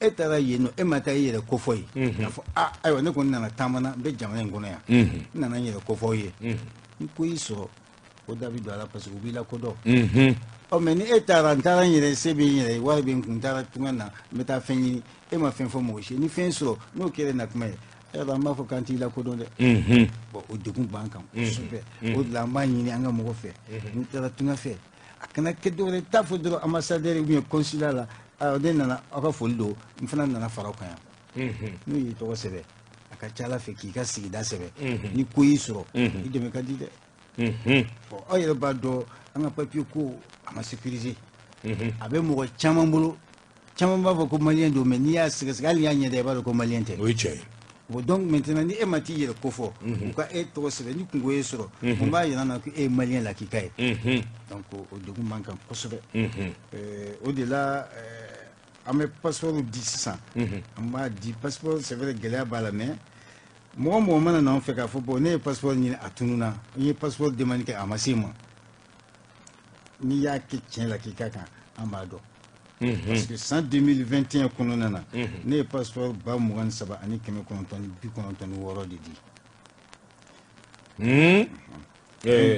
E taara yen nɔ, e ma taa i yɛrɛ kofɔ ye k'a fɔ a ayiwa, ne kɔni nana taama na, n bɛ jamana in kɔnɔ yan, n nana n yɛrɛ kofɔ ye. Ni ko y'i sɔrɔ, o da bɛ don a la, parce que u b'i lakodɔn. Ɔ, mais ni e taara, n taara n yɛrɛ, se bɛ n yɛrɛ ye, wari bɛ n kun, n taara tunga na, n bɛ taa fɛn ɲini, e ma fɛn fɔ mɔgɔ si ye, ni fɛn sɔrɔ n'o kɛra na kuma ye, yɔrɔ an b'a fɔ k'an t'i lakodɔn dɛ. Bon, o degun b'an kan kosɛbɛ. O de la an b'a ɲini an ka mɔgɔ fɛ, n'u taara tunga fɛ, a kana kɛ dɔwɛrɛ t'a fɔ dɔrɔn ambassadeur ou bien consulat la: ayiwa, ne nana, aw ka foli don, n fana nana fara aw kan yan. N'u y'i tɔgɔ sɛbɛn, a ka ca ala fɛ k'i ka sigida sɛbɛn, ni ko y'i sɔrɔ, i dɛmɛ ka di dɛ. Bon, aw yɛrɛ b'a dɔn, an ka papier ko a ma sécuriser, a bɛ mɔgɔ caman bolo. Caman b'a fɔ ko malien don, mais n'i y'a sɛgɛsɛgɛ, hali n'i y'a ɲɛda, i b'a dɔn ko malien tɛ. O ye tiɲɛ ye. Bon, donc maintenant, ni e ma t'i yɛrɛ kofɔ, u ka e tɔgɔ sɛbɛn, ni kungo ye sɔrɔ, mun b'a yira na ko e ye malien lakika ye? Donc o degun b'an kan kosɛbɛ. O de la an bɛ passeport di sisan. An b'a di passeport, c'est vrai, gɛlɛya b'a la, mais mɔgɔ mɔgɔ mana na an fɛ k'a fɔ bon, ne ye passeport ɲini, a tununna, n ye passeport demande kɛ, a ma se n ma, n'i y'a kɛ tiɲɛ la k'i ka kan, an b'a dɔn. Parce que san 2021 kɔnɔna na, ne ye passeport 23 996 de di.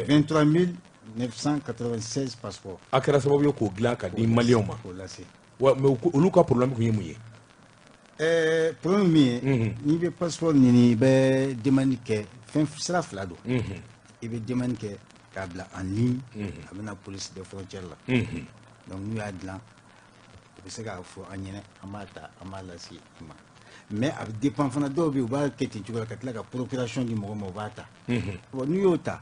23 996 passeports. A kɛra sababu ye k'o dilan ka di maliyɛnw ma. K'o lase. Wa mais olu ka problème tun ye mun ye? Problème min ye, n'i bɛ passeport ɲini, i bɛ demande kɛ, fɛn sira fila don. I bɛ demande kɛ k'a bila en ligne, a bɛ na police des frontières la. Donc n'u y'a dilan, u bɛ se k'a fɔ an ɲɛna, an b'a ta, an b'a lase i ma. Mais a bɛ dépend fana, dɔw bɛ yen, u b'a kɛ ten cogo la ka tila ka procuration di mɔgɔ ma, u b'a ta. Bon, n'u y'o ta,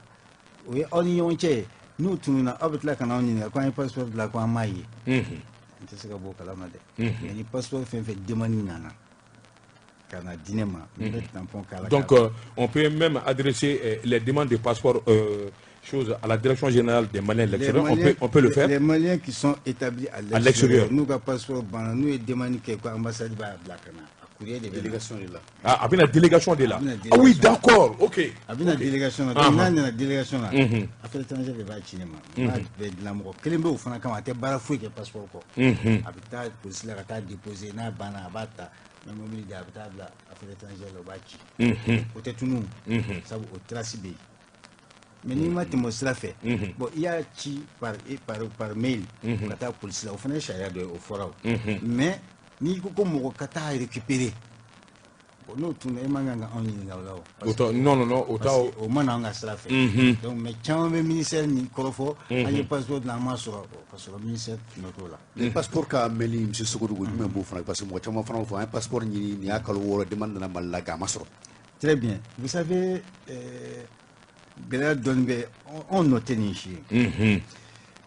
o ye aw ni ɲɔgɔn cɛ ye. N'u tununna, aw bɛ tila ka n'anw ɲininka ko an ye passeport dilan, ko an m'a ye. N tɛ se ka bɔ o kalama dɛ. Mais ni passeport fɛn fɛn demande nana ka na di ne ma, n bɛ tampon k'a la. Donc on peut même adresser les demandes de passeport chose à la direction générale des Maliens de l'extérieur. On peut le faire. Les Maliens qui sont établis à l'extérieur. N'u ka passeport banna, n'u ye demande kɛ ko ambassade b'a bila ka na, a courrier de bɛ na. Délégation de la. Ah, a bɛna délégation de la. A bɛna Ah oui, délégation. D'accord, ok. A bɛna délégation na. Donc n'a nana délégation na, affaires étrangères de b'a ci ne ma. N b'a bɛɛ dilan. Mɔgɔ kelen bɛ o fana kama, a tɛ baara foyi kɛ passeport kɔ. A bɛ taa polisi la ka taa déposer, n'a banna, a b'a ta, n bɛ mobili di, a bɛ taa bila affaires étrangères la, u b'a ci. O tɛ tunun, sabu o trace bɛ yen. Mais n'i ma tɛmɛ o sira fɛ, bon, i y'a ci par mail ka taa polisi la, o fana ye sariya dɔ ye, o fɔra o. Mais n'i ko ko mɔgɔ ka taa récupérer, bon, n'o tununa, e man kan ka anw ɲininka o la o. Non, non, non, o Parce que o ma na an ka sira fɛ. Donc mais caman bɛ ministère ni kɔrɔfɔ, an ye passeport dilan, an m'a sɔrɔ, ka sɔrɔ ministère nɔ t'o la. Ni passeport ka mɛnli, monsieur Sogodogo, jumɛn b'o fana? Parce que mɔgɔ caman fana b'o fɔ, an ye passeport ɲini, nin y'a kalo 6, demande nana Mali la, nka a ma sɔrɔ. Très bien. Vous savez, gɛlɛya dɔɔni bɛ anw nɔ tɛ nin si ye.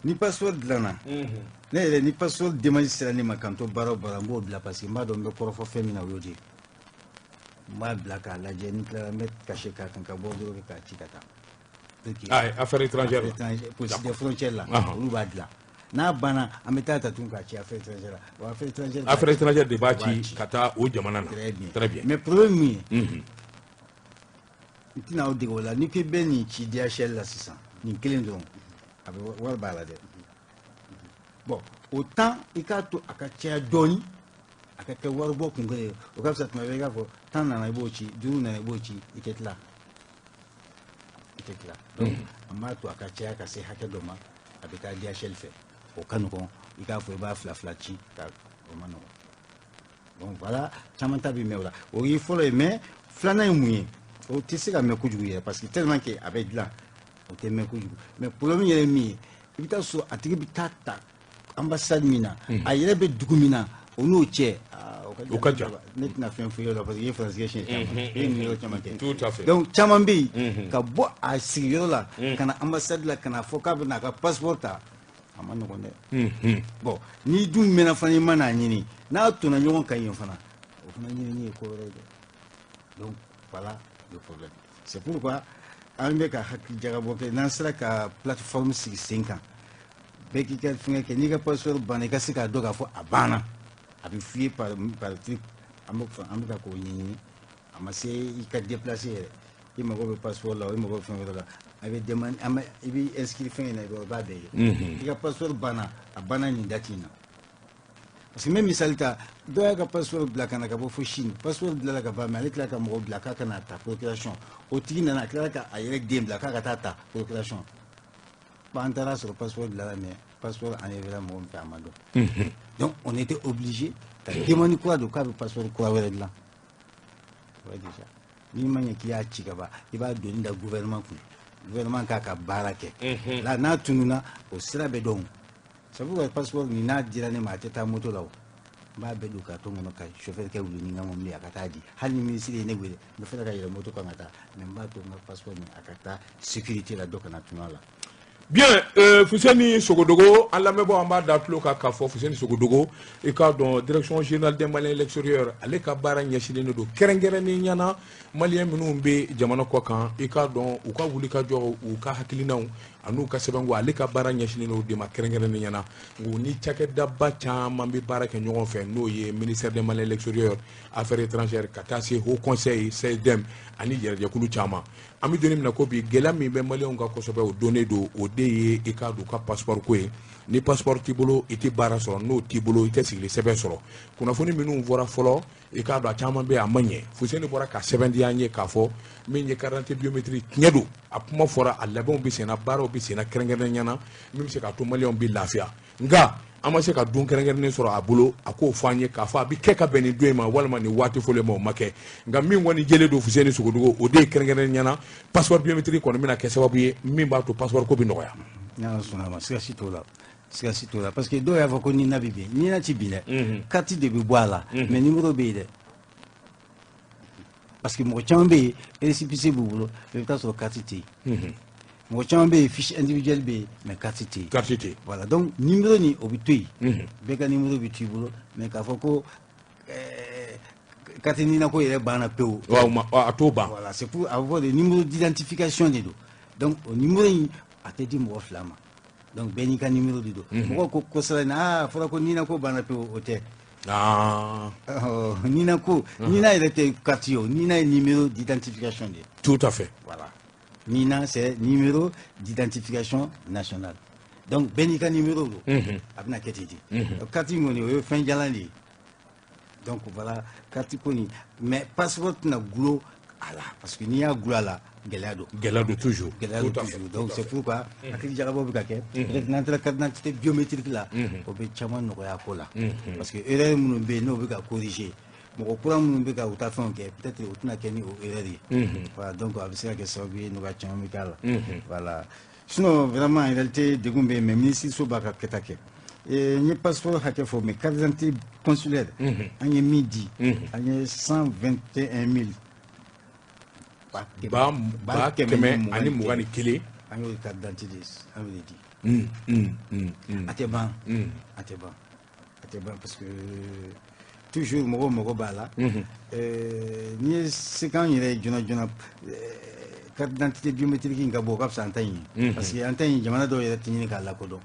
Ni passeport dilanna, ne yɛrɛ, ni passeport demande sera ne ma k'an to baara o baara, n b'o bila, parce que n b'a dɔn n bɛ kɔrɔfɔ fɛn min na, o y'o de ye. N b'a bila k'a lajɛ, ni tilala, n bɛ cachet k'a kan ka bɔ dɔrɔn k'a ci ka taa. Ah, affaires étrangères. Police des frontières la, olu b'a dilan. N'a banna, an bɛ taa ta tuguni k'a ci affaires étrangères la. Wa affaires étrangères Affaires étrangères de b'a ci ka taa o jamana na. Très bien. Très bien. Mais problème min ye, N tɛna aw dege o la. N'i k'i bɛ nin ci DHL la sisan, nin kelen dɔrɔn, a bɛ wari b'a la dɛ. Bon, autant i k'a to a ka caya dɔɔni, a ka kɛ waribɔ kun kelen ye, o ka fisa. Tuma bɛɛ i k'a fɔ 10 nana, i b'o ci, 5 nana, i b'o ci, i tɛ tila, i tɛ tila. Donc an b'a to a ka caya ka se hakɛ dɔ ma, a bɛ taa DHL fɛ, o ka nɔgɔn. I k'a fɔ i b'a fila fila ci ka, o ma nɔgɔn. Donc voilà, caman ta bɛ mɛn o la. O ye fɔlɔ ye. Mais filanan ye mun ye? O tɛ se ka mɛn kojugu yɛrɛ, parce que tellement que a bɛ dilan, o tɛ mɛn kojugu. Mais problème yɛrɛ ye min ye, i bɛ taa sɔrɔ a tigi bɛ taa ta ambassade min na, a yɛrɛ bɛ dugu min na, o n'o cɛ, o ka jan. Ne tɛna fɛn fɔ i la, parce que i ye faransikɛ siɲɛ caman, i ye nin yɔrɔ caman kɛ. Tout à fait. Donc caman bɛ yen, ka bɔ a sigiyɔrɔ la ka na ambassade la, ka na fɔ k'a bɛ n'a ka passeport ta, a ma nɔgɔn dɛ. Bon, n'i dun mɛnna fana, i ma n'a ɲini, n'a tonna ɲɔgɔn kan yen fana, o fana ɲinini ye ko wɛrɛ ye dɛ. Donc voilà le problème. C'est pourquoi an bɛ ka hakili jagabɔ kɛ, n'an sera ka plateforme sigi sen kan, bɛɛ k'i ka fɛngɛ kɛ. N'i ka passeport banna, i ka se k'a dɔn k'a fɔ a banna, a bɛ f'i ye par truc. An bɛ ka k'o ɲɛɲini. A ma se i ka déplacer yɛrɛ, i mago bɛ passeport la, i mago bɛ fɛn wɛrɛ la, a bɛ demande, an bɛ, i b'i inscrit fɛn in na, i b'a bɛɛ ye. I ka passeport banna, a banna nin date in na. Parce que n bɛ misali ta, dɔw y'a ka passeport bila ka na ka bɔ fo Chine. Passeport bilala ka ban, mais ale tilala ka mɔgɔ bila k'a ka n'a ta procuration. O tigi nana, a tilala ka a yɛrɛ den bila k'a ka taa ta procuration. Bon, an taara sɔrɔ passeport bilala, mais passeport enlevé la mɔgɔ min fɛ, a ma dɔn. Donc on était obligé ka demande kura don k'a bɛ passeport kura wɛrɛ dilan. O ye déjà, n'i ma ɲɛ k'i y'a ci ka ban, i b'a doni da gouvernement kun, gouvernement k'a ka baara kɛ la. N'a tununa, o sira bɛ dɔn. C'est pourquoi passeport nin, n'a dira ne ma, a tɛ taa moto la. O n b'a bɛɛ don carton kɔnɔ ka chauffeur kɛ wuli ni n ka mobili, a ka taa di. Hali ni ministre ye ne wele, n bɛ fɛ ka yɛlɛ moto kan ka taa, mais n b'a to n ka passeport nin a ka taa sécurité la, dɔ kana tunu a la. Bien, Fuseni Sogodogo, an lamɛnbaaw, an b'a da tulo kan k'a fɔ Fuseni Sogodogo, i k'a dɔn, direction générale des Maliens l'extérieur, ale ka baara ɲɛsinnen don kɛrɛnkɛrɛnnen ɲɛna malien minnu bɛ jamana kɔ kan, i k'a dɔn, u ka wulikajɔ, u ka hakilinaw an'u ka sɛbɛnko, ale ka baara ɲɛsinnen don o de ma kɛrɛnkɛrɛnnen ɲɛna. U ni cakɛdaba caman bɛ baara kɛ ɲɔgɔn fɛ, n'o ye ministère des Maliens l'extérieur, affaires étrangères, ka taa se haut conseil, CSDM ani yɛrɛjɛkulu caman. An bɛ don min na ko bi, gɛlɛya min bɛ maliyɛnw kan kosɛbɛ, o donnen don, o de ye, i k'a dɔn, u ka passeport ko ye. Ni passeport t'i bolo, i tɛ baara sɔrɔ. N'o t'i bolo, i tɛ sigili sɛbɛn sɔrɔ. Kunnafoni minnu fɔra fɔlɔ, i k'a dɔn, a caman bɛ yen, a ma ɲɛ. Fuseni bɔra ka sɛbɛn di an ye k'a fɔ min ye carte d'identité biométrique, tiɲɛ don, a kuma fɔra, a labɛnw bɛ senna, baaraw bɛ senna kɛrɛnkɛrɛnnenya na, min bɛ se k'a to maliyɛnw bɛ lafiya. Nka an ma se ka don kɛrɛnkɛrɛnnen sɔrɔ a bolo, a k'o fɔ an ye k'a fɔ a bɛ kɛ ka bɛn nin don in ma walima nin waati fɔlen ma, o ma kɛ. Nka min kɔni jɛlen don, Fuseni Sogodogo, o de ye kɛrɛnkɛrɛnnenya na passeport biométrique kɔni bɛna kɛ sababu ye min b'a to passeport ko bɛ nɔgɔya. N'Ala sɔnna a ma, siga si t'o la, siga si t'o la. Parce que dɔw y'a fɔ ko nina bɛ bin, nina ti bin dɛ, carte de bɛ bɔ a la, mais numéro bɛ yen dɛ. Parce que mɔgɔ caman bɛ yen, récépissé b'u bolo, mais i bɛ taa sɔrɔ carte tɛ yen. Mɔgɔ caman bɛ yen, fiche individuelle bɛ yen, mais carte tɛ yen. Carte tɛ yen. Voilà, donc numéro nin, o bɛ to yen, bɛɛ ka numéro bɛ to i bolo. Mais k'a fɔ ko carte nina ko yɛrɛ banna pewu. Wa o ma, a t'o ban. Voilà, c'est pour avoir des numéros d'identification de don. Donc o numéro in, a tɛ di mɔgɔ fila ma. Donc bɛɛ n'i ka numéro de don. Mɔgɔw ko kosɛbɛ na, a fɔra ko nina ko banna pewu, o tɛ. Nina ko, nina yɛrɛ tɛ carte ye o, nina ye numéro d'identification de ye. Tout à fait. Voilà, nina, c'est numéro d'identification nationale. Donc bɛɛ n'i ka numéro don, a bɛna kɛ ten de. Carte in kɔni, o ye fɛn jalan de ye. Donc voilà, carte ko nin, mais passeport tɛna gulon a la, parce que n'i y'a gulon a la, gɛlɛya don. Gɛlɛya don toujours. Gɛlɛya don toujours. Donc c'est pourquoi hakili jagabɔ bɛ ka kɛ. Peut-être n'an taara carte d'identité biométrique la, o bɛ caman nɔgɔya a ko la, parce que erreur minnu bɛ yen, n'o bɛ ka corriger, mɔgɔ kura minnu bɛ ka u ta fɛnw kɛ, peut-être o tɛna kɛ ni o erreur ye. Voilà, donc a bɛ se ka kɛ sababu ye, nɔgɔya caman bɛ k'a la. Voilà, sinon vraiment, en réalité, degun bɛ yen, mais ministre so b'a ka kɛta kɛ. N ye passeport hakɛ fɔ, mais carte d'identité consulaire, an ye min di, an ye 121 000. 121 000. An y'o carte d'identité de, an y'o de di. A tɛ ban, a tɛ ban, a tɛ ban, parce que toujours mɔgɔw mago b'a la. N'i ye se k'an yɛrɛ ye joona joona, carte d'identité biométrique in ka bɔ, o ka fisa an ta in ye, parce que an ta in, jamana dɔw yɛrɛ tɛ ɲini k'a lakodɔn.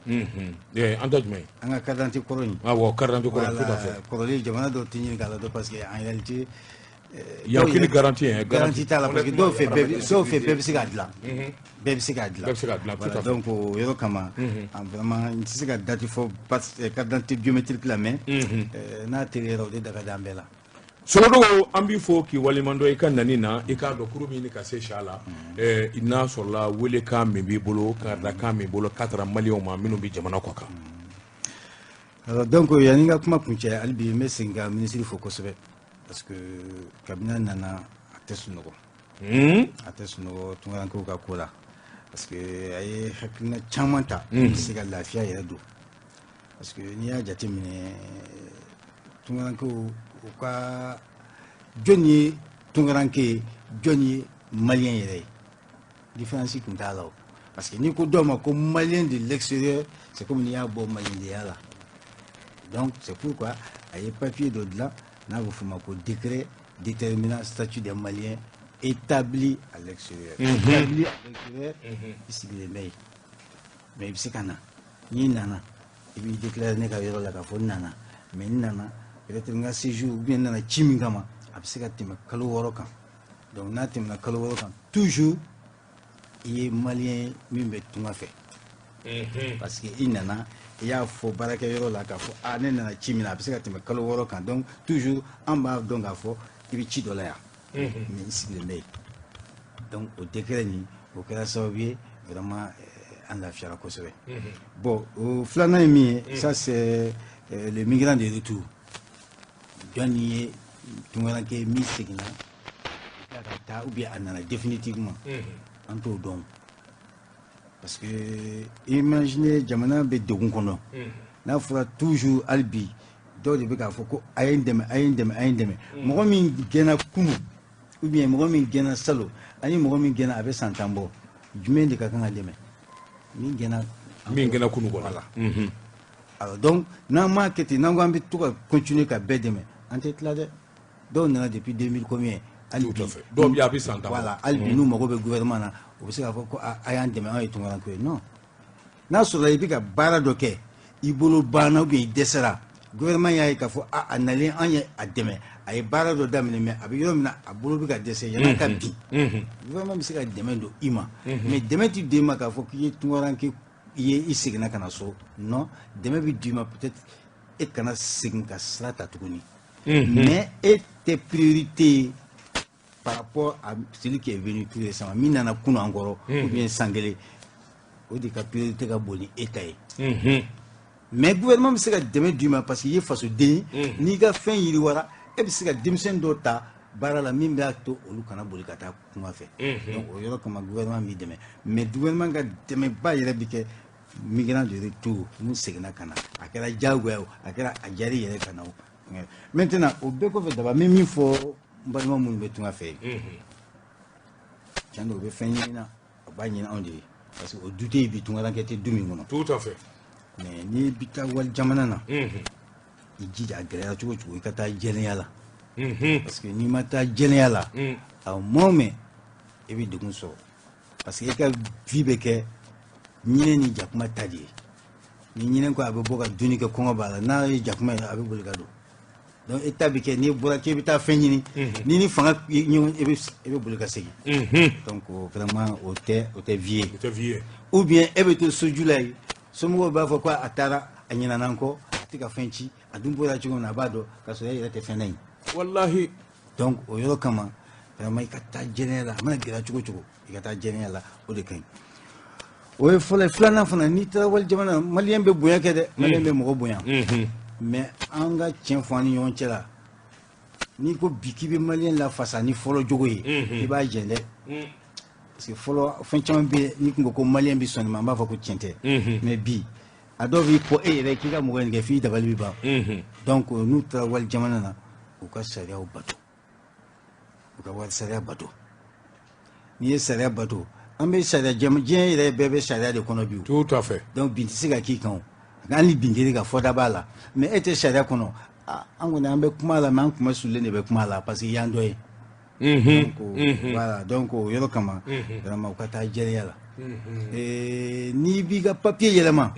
An ta jumɛn ye? An ka carte d'identité kɔrɔ in. Awɔ, carte d'identité kɔrɔ, tout à fait. Kɔrɔlen, jamana dɔw tɛ ɲini k'a ladɔn, parce que en réalité Il y a aucune garantie, hein. Garantie t'a la parce que dɔw fɛ bɛɛ bɛ se k'a dilan. Bɛɛ bɛ se k'a dilan. Bɛɛ bɛ se k'a dilan, tout à fait. Donc o yɔrɔ kama, vraiment n tɛ se ka date fɔ carte d'identité biométrique la, mais n'a teliyara o de da ka di an bɛɛ la. Solodogo, an b'i fo k'i waleɲumandɔn i ka nani na. I k'a dɔn kuru bɛ ɲini ka se sa la, n'a sɔrɔla welekan min b'i bolo, karidakan min bolo k'a taara maliyɛnw ma minnu bɛ jamana kɔ kan. Alors donc yanni n ka kuma kuncɛ, hali bi n bɛ segin ka minisiri fo kosɛbɛ parce que kabini a nana a tɛ sunɔgɔ. A tɛ sunɔgɔ tunkarankew ka ko la parce que a ye hakilina caman ta bɛ se ka lafiya yɛrɛ don, parce que n'i y'a jateminɛ tunkarankew u ka jɔn ye tunkaranke ye, jɔn ye maliyɛn yɛrɛ ye, différence tun t'a la o. Parce que n'i ko dɔw ma ko malien de l'extérieur, c'est comme n'i y'a bɔ maliyɛndenya la. Donc c'est pourquoi a ye papier dɔ dilan n'a bɛ f'o ma ko décret déterminant statut des Maliens établi à l'extérieur. Établi à l'extérieur, i sigilen bɛ yen, mais i bɛ se ka na. N'i nana, i b'i déclarer ne ka yɔrɔ la k'a fɔ n nana, mais n nana peut-être n ka séjour ou bien n nana ci min kama, a bɛ se ka tɛmɛ kalo 6 kan. Donc n'a tɛmɛna kalo 6 kan, toujours i ye malien min bɛ tunga fɛ. Parce que i nana, i y'a fɔ baarakɛyɔrɔ la k'a fɔ a ne nana ci min na, a bɛ se ka tɛmɛ kalo 6 kan. Donc toujours an b'a dɔn k'a fɔ i bɛ ci dɔ la yan, mais i sigilen bɛ yen. Donc o décret nin, o kɛra sababu ye vraiment an lafiyara kosɛbɛ. Bon, o filanan ye min ye, ça c'est le migrant de retour. Jɔn ye tunkaranke min seginna ka taa ou bien a nana définitivement, an t'o dɔn. Parce que imaginez jamana bɛ degun kɔnɔ, n'a fɔra toujours hali bi dɔw de bɛ k'a fɔ ko a ye n dɛmɛ, a ye n dɛmɛ, a ye n dɛmɛ. Mɔgɔ min gɛnna kunun ou bien mɔgɔ min gɛnna salon ani mɔgɔ min gɛnna a bɛ san 10 bɔ, jumɛn de ka kan ka dɛmɛ? Min gɛnna. Min gɛnna kunun kɔnɔ. Voilà. Alors donc n'an m'a kɛ ten, n'an ko an bɛ to ka continuer ka bɛɛ dɛmɛ, an tɛ tila dɛ. Dɔw nana depuis 2000 combien, hali bi dɔw bɛ a bɛ san 10 bɔ. Voilà, hali bi n'u mago bɛ gouvernement na, u bɛ se k'a fɔ ko a y'an dɛmɛ, anw ye tunkarankew ye. Non, n'a sɔrɔla i bɛ ka baara dɔ kɛ, i bolo banna ou bien i dɛsɛra, gouvernement y'a ye k'a fɔ a nalen an ye a dɛmɛ, a ye baara dɔ daminɛ, mais a bɛ yɔrɔ min na a bolo bɛ ka dɛsɛ, yan'a ka bin, gouvernement bɛ se ka dɛmɛ don i ma. Mais dɛmɛ tɛ d'e ma k'a fɔ k'i ye tunkaranke i ye i seginna ka na so. Non, dɛmɛ bɛ d'i ma peut-être e kana segin ka sira ta tuguni, mais e tɛ priorité ye par rapport à celui qui est venu tout récemment, min nana kunun an kɔrɔ ou bien san kelen, o de ka priorité ka bon ni e ta ye. Mais gouvernement bɛ se ka dɛmɛ d'i ma parce que i ye fasoden ye, n'i ka fɛn yiriwara, e bɛ se ka denmisɛn dɔw ta baara la min b'a to olu kana boli ka taa kunga fɛ. Donc o yɔrɔ kama gouvernement b'i dɛmɛ, mais gouvernement ka dɛmɛba yɛrɛ bɛ kɛ migrant de retour mun seginna ka na, a kɛra diyagoya o, a kɛra a diyara i yɛrɛ ka na o. Maintenant o bɛɛ kɔfɛ, daba n bɛ min fɔ n balima minnu bɛ tunga fɛ yen, tiɲɛ don u bɛ fɛn ɲini na, u b'a ɲini anw de ye parce que o du tɛ yen bi tunkaranke tɛ du min kɔnɔ. Tout à fait. Mais n'i bɛ taa wali jamana na, i jija a gɛlɛyara cogo o cogo i ka taa jɛlenya la, parce que n'i ma taa jɛlenya la, a mɔn mɛn i bɛ degun sɔrɔ, parce que e ka vie bɛ kɛ ɲinɛ ni jakuma ta de ye. Ni ɲinɛ ko a bɛ bɔ ka dumuni kɛ, kɔngɔ b'a la, n'a ye jakuma ye a bɛ boli ka don. Donc e ta bɛ kɛ n'i bɔra k'e bɛ taa fɛn ɲini, ni fanga ɲɔgɔn e bɛ boli ka segin. Donc vraiment o tɛ vie ye. O tɛ vie ye. Ou bien e bɛ to soju la yen, somɔgɔw b'a fɔ ko a taara a ɲinɛna n kɔ, a tɛ ka fɛn ci, a dun bɔra cogo min na a b'a dɔn k'a sɔrɔ e yɛrɛ tɛ fɛn na yen. Walahi. Donc o yɔrɔ kama vraiment i ka taa jɛlenya la, a mana gɛlɛya cogo o cogo i ka taa jɛlenya la, o de ka ɲi. O ye fɔlɔ ye. Filanan fana, n'i taara wali jamana, maliyɛn bɛ bonya kɛ dɛ, maliyɛn bɛ mɔgɔ bonya. Mais an ka tiɲɛ fɔ an ni ɲɔgɔn cɛ la, n'i ko bi k'i bɛ maliyɛn lafasa ni fɔlɔ jogo ye, i b'a jɛn dɛ. Parce que fɔlɔ fɛn caman bɛ yen, n'i kun ko ko maliyɛn bɛ sɔn nin ma, an b'a fɔ ko tiɲɛ tɛ. Mais bi a dɔw b'i kɔ e yɛrɛ k'i ka mɔgɔ nin kɛ f'i dabali bɛ ban. Donc n'u taara wali jamana na, u ka sariyaw bato, u ka wali sariya bato. N'i ye sariya bato, an bɛ sariya diɲɛ yɛrɛ bɛɛ bɛ sariya de kɔnɔ bi. Tout à fait. Donc bin tɛ se ka k'i kan o, hali ni bin kɛra ka fɔda b'a la, mais e tɛ sariya kɔnɔ. An kɔni an bɛ kuma la, mais an kuma sulen de bɛ kuma la parce que y'an dɔ ye. Donc voilà, donc o yɔrɔ kama vraiment u ka taa jɛlenya la. N'i b'i ka papier yɛlɛma,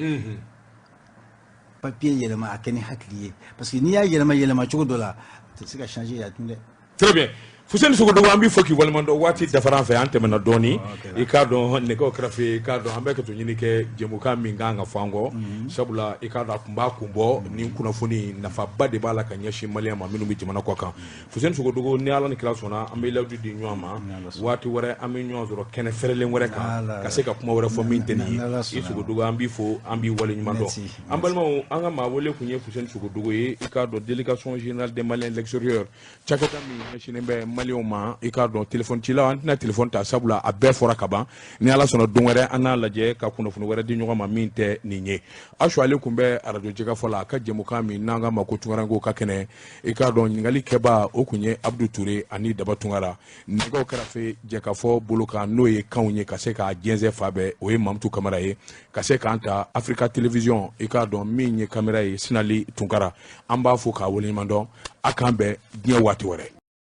papier yɛlɛma a kɛ ni hakili ye, parce que n'i y'a yɛlɛma yɛlɛma cogo dɔ la, a tɛ se ka changer ya tun dɛ. Très bien. Fuseni Sogodogo, an b'i fo k'i waleɲuman dɔn. Waati dafara an fɛ, an tɛmɛna dɔɔni. I k'a dɔn, nɛgɛw kɛrɛfɛ, i k'a dɔn, an bɛ ka to ɲini kɛ jɛmukan min kan ka fɔ an kɔ, sabula i k'a dɔn, a tun b'a kun bɔ ni kunnafoni nafaba de b'a la ka ɲɛsin maliyɛn ma minnu bɛ jamana kɔ kan. Fuseni Sogodogo, ni Ala ni kira sɔnna, an bɛ layidu di ɲɔgɔn ma, waati wɛrɛ an bɛ ɲɔgɔn sɔrɔ kɛnɛ fɛrɛlen wɛrɛ kan ka se ka kuma wɛrɛ fɔ min tɛ nin ye. I Sogodogo, an b'i fo, an b'i waleɲuman dɔn. An balimaw, an ka maa wele tun ye Fuseni Sogodogo ye, i k'a dɔn, délégation générale des Maliens de l'extérieur, cakɛda min ɲɛsinnen bɛ maliyɛnw ma. I k'a dɔn, telefɔni cilaw, an tɛna telefɔni ta, sabula a bɛɛ fɔra ka ban. Ni Ala sɔnna, don wɛrɛ an n'a lajɛ ka kunnafoni wɛrɛ di ɲɔgɔn ma min tɛ nin ye. Asu ale tun bɛ arajo Jɛkafɔ la, a ka jɛmukan min n'an ka ma ko Tunkarankew ka kɛnɛ. I k'a dɔn, ɲininkali kɛba o tun ye Abudu Ture ani Daba Tunkara. Nɛgɛw kɛrɛfɛ, jɛkafɔ bolo kan, n'o ye kanw ye ka se k'a jɛnsɛn fa bɛɛ, o ye Mamutu Kamara ye ka se k'an ta Afrika Télévision. I k'a dɔn, min ye kamera ye, Sinali Tunkara, an b'a fo k'a waleɲuman dɔn. A k'an bɛn diɲɛ waati wɛrɛ.